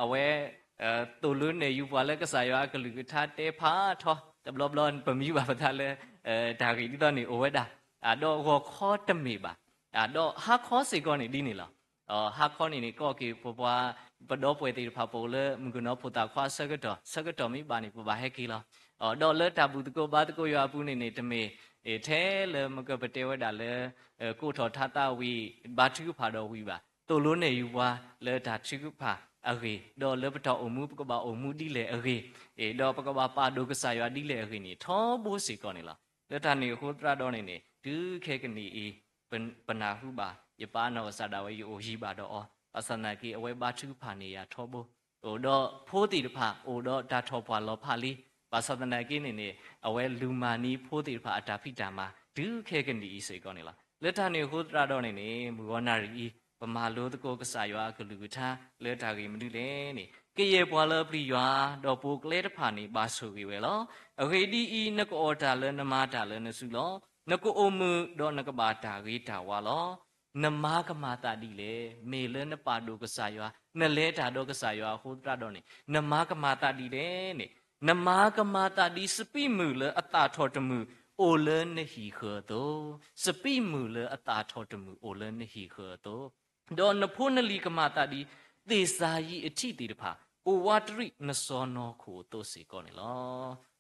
အဝဲ သိၣ်လိနဲၣ်ယုာ်ပှၤလၢကစၢ်ယွၤအကလုၢ်ကထါတဲဖးထီ တဘျီဘျီပမံဘၣ်ပသးလၢ တၢ်ဂ့ၢ်ဒ်သိးန့ၣ်အိၣ်ဝဲဒၣ်, ဒီးဂီၤခီတမ့ၢ်ဘၣ်, ဒီးဟါခီစ့ၢ်ကီးန့ၣ်ဒ်န့ၣ်လီၤ. ဟါခီန့ၣ်န့ၣ် ကိးက့ၤပပှၤ ပဒီပုၢ်ဝဲၢ်သ့ၣ်တဖၣ် ပအိၣ်လၢမုၣ်ကနီၤဖိသၣ်ခွါအဆၢကတီၢ်, ဆၢကတီၢ်မ့ၢ်ဘၣ်န့ၣ် ပဘၣ်ဟဲက့ၤလီၤ. ဒီးလၢတၢ်ဘူၣ်သကိးဘါသကိးယွၤအပူၤန့ၣ်န့ၣ် တမ့ၢ် ထဲလၢမကပတဲဝဲဒၣ်လၢ ကိးထီၣ်ထါသးဝံၣ် ဘါထုကဖၣ်ဒီးဝံၤဘၣ်, သိၣ်လိနဲၣ်ယုာ်ပှၤလၢတၢ်ထုကဖၣ်အဂ့ၢ်, ဒီးလၢပတၢ်အိၣ်မူ ပကဘၣ်အိၣ်မူဒ်လဲၣ်အဂ့ၢ်, ဒီးပကဘၣ်ပာ်ဒိၣ်ကစၢ်ယွၤဒ်လဲၣ်အဂ့ၢ်န့ၣ် ထီဘိစ့ၢ်ကီးန့ၣ်လီၤ. လၢတၢ်န့ၣ်အဃိသတးဒီးန့ၣ်န့ၣ် တုၤခဲကနံၣ်အံၤ ပနၢ်ဟူဘၣ် ယပၢ်အနီၢ်ကစၢ်ဒၣ်ဝဲ ယအိၣ်ယံၤဘၣ်ဒီးအီၤ, ဘၣ်ဆၣ်သနာ်က့ အဝဲဘါထုကဖၣ်န့ၢ်ယၤထီဘိ, အိၣ်ဒီးဖိသ့ၣ်တဖၣ် အိၣ်ဒီးတၢ်ထီၣ်ပှၢ်လီၤဖးလံ, ဘၣ်ဆၣ်သနာ်က့န့ၣ်န့ၣ် အဝဲလူၤမၤန့ၢ်ဖိသ့ၣ်တဖၣ်အတၢ်ဖံးတၢ်မၤ တုၤခဲကနံၣ်အံၤစ့ၢ်ကီးန့ၣ်လီၤ. လၢတၢ်န့ၣ်အဃိသတးဒီးန့ၣ်န့ၣ် မုၢ်ဂီၤနၣ်ရံၣ်အံၤ ပမၤလိသကိးကစၢ်ယွၤအကလုၢ်ကထါ လၢတၢ်ဂ့ၢ်မနုၤလဲၣ်န့ၣ် ကယဲၢ်ပှၤလၢအပျံၤယွၤ ဒီးပိာ်ကျဲတဖၣ်န့ၣ် ဘၣ်ဆိၣ်ဂ့ၤဝဲလီၤ. အဂ့ၢ်ဒ်အံၤ, နကအီၣ်တၢ်လၢနမၤတၢ်လၢနစုလီၤ. နကအိၣ်မုာ်ဒီးနကဘၣ်တၢ်ဂ့ၤတၢ်ဝါလီၤ. နမၤကမၣ်သးဒ်လဲၣ်. မ့ၢ်လၢနပာ်ဒိၣ်ကစၢ်ယွၤ, နလဲၤတၢ်ဒီးကစၢ်ယွၤအဃိသတးဒီးန့ၣ် နမၤကမၣ်သးဒ်လဲၣ်န့ၣ်, နမၤကမၣ်သးဒ်စပံးမုၢ်လၢအသၣ်ထီၣ်တမုၢ်အိၣ်လၢနဟံၣ်ဃၢၤအသိး, စပံးမုၢ်လၢအသၣ်ထီၣ်တမုၢ်အိၣ်လၢနဟံၣ်ဃၢၤအသိး, ဒီးနဖိနလံၤကမၤသးဒ် သ့ၣ်စၤယံးအထံၣ်သ့ၣ်တဖၣ် အိၣ်ဝးတရံးနစီနီၢ်ခိၣ်အသိးစ့ၢ်ကီးန့ၣ်လီၤ.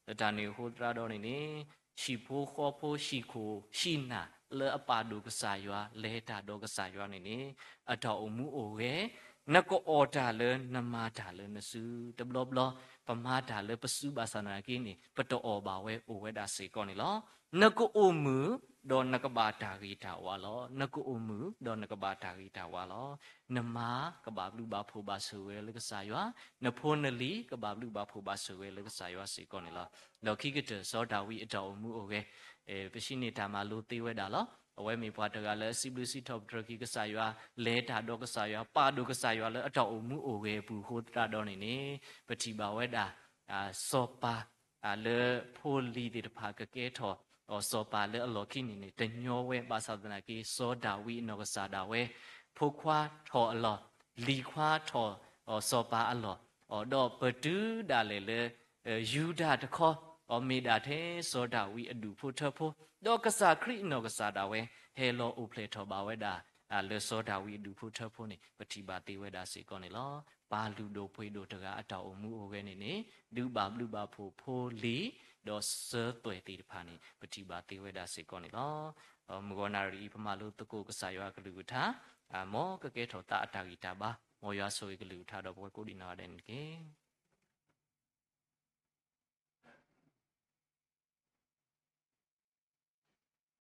လၢတၢ်န့ၣ်အဃိသတးဒီးန့ၣ်န့ၣ် ဟံၣ်ဖိဃီဖိ ဟံၣ်ခိၣ်ဟံၣ်နၢ်လၢအပာ်ဒိၣ်ကစၢ်ယွၤ လဲၤတၢ်ဒီးကစၢ်ယွၤန့ၣ်န့ၣ် အတၢ်အိၣ်မူအိၣ်ဂဲၤ, နကအီၣ်တၢ်လၢနမၤတၢ်လၢနစု, တဘျီဘျီ ပမၤတၢ်လၢပစုဘၣ်ဆၣ်သနာ်က့န့ၣ် ပတအီၣ်ဘၣ်ဝဲအိၣ်ဝဲဒၣ်စ့ၢ်ကီးန့ၣ်လီၤ. နကအိၣ်မုာ် ဒီးနကဘၣ်တၢ်ဂ့ၤတၢ်ဝါလီၤ. နကအိၣ်မုာ်ဒီးနကဘၣ်တၢ်ဂ့ၤတၢ်ဝါလီၤ. နမါကဘၣ်ဘျုးဘၣ်ဖှိၣ်ဘၣ်ဆိၣ်ဂ့ၤလၢကစၢ်ယွၤ, နဖိနလံၤကဘၣ်ဘျုးဘၣ်ဖှိၣ်ဘၣ်ဆိၣ်ဂ့ၤလၢကစၢ်ယွၤစ့ၢ်ကီးန့ၣ်လီၤ. ဒီးခံကတၢၢ် စီၤဒၤဝံးအတၢ်အိၣ်မူအိၣ်ဂဲၤ, ပစံးန့ၢ်တၢ်မၤလိသ့ဝဲဒၣ်လီၤ. အဝဲမ့ၢ်ပှၤတဂၤလၢအစံးဘျုးစံးထီၣ်ပတြၢၤက့ၤကစၢ်ယွၤ, လဲၤတၢ်ဒီးကစၢ်ယွၤ, ပာ်ဒိၣ်ကစၢ်ယွၤလၢအတၢ်အိၣ်မူအိၣ်ဂဲၤအပူၤအဃိသတးဒီးန့ၣ်န့ၣ် ပထံၣ်ဘၣ်ဝဲဒၣ် စီၤပၤ လၢဖိလံၤသ့ၣ်တဖၣ်ကကဲထီၣ် စီၤပၤလၢအလီၢ်ခံန့ၣ်န့ၣ် တညီဝဲ ဘၣ်ဆၣ်သနာ်က့ စီၤဒၤဝံးအနီၢ်ကစၢ်ဒၣ်ဝဲ ဖိခွါထီၣ်အလီၢ်, လံၤခွါထီၣ် စီၤပၤအလီၢ်, ဒီးပတုၤဒၣ်လဲာ်လၢ ယူဒၤတခီ မ့ၢ်ဒၣ်ထဲစီၤဒၤဝံးအဒူၣ်ဖိထၢဖိ, ဒီးကစၢ်ခရံာ်အနီၢ်ကစၢ်ဒၣ်ဝဲ ဟဲလီၤအိၣ်ဖျဲၣ်ထီၣ်ဘၣ်ဝဲဒၣ် လၢစီၤဒၤဝံးအဒူၣ်ဖိထၢဖိန့ၣ် ပထံၣ်ဘၣ်သ့ဝဲဒၣ်စ့ၢ်ကီးန့ၣ်လီၤ. ပၢ်လုၢ်ဒိၣ်ပှ့ၤဒိၣ်တဂၤအတၢ်အိၣ်မူအိၣ်ဂဲၤန့ၣ်န့ၣ် ဒုးဘၣ်ဘျုးဘၣ်ဖှိၣ်ဖိလံၤ ဒီးစၢၤသွဲၣ်သ့ၣ်တဖၣ်န့ၣ် ပထံၣ်ဘၣ်သ့ဝဲဒၣ်စ့ၢ်ကီးန့ၣ်လီၤ. မုၢ်ဂီၤနၣ်ရံၣ်အံၤ ပမၤလိသကိးကစၢ်ယွၤအကလုၢ်ကထါ မ်ကကဲထီၣ်သးအတၢ်ဂံၢ်တၢ်ဘါ, မ်ယွၤဆိၣ်ဂ့ၤကလုၢ်ကထါဒီးပဝဲကိးဒံးနီၢ်ဂၤဒဲးန့ၣ်တက့ၢ်.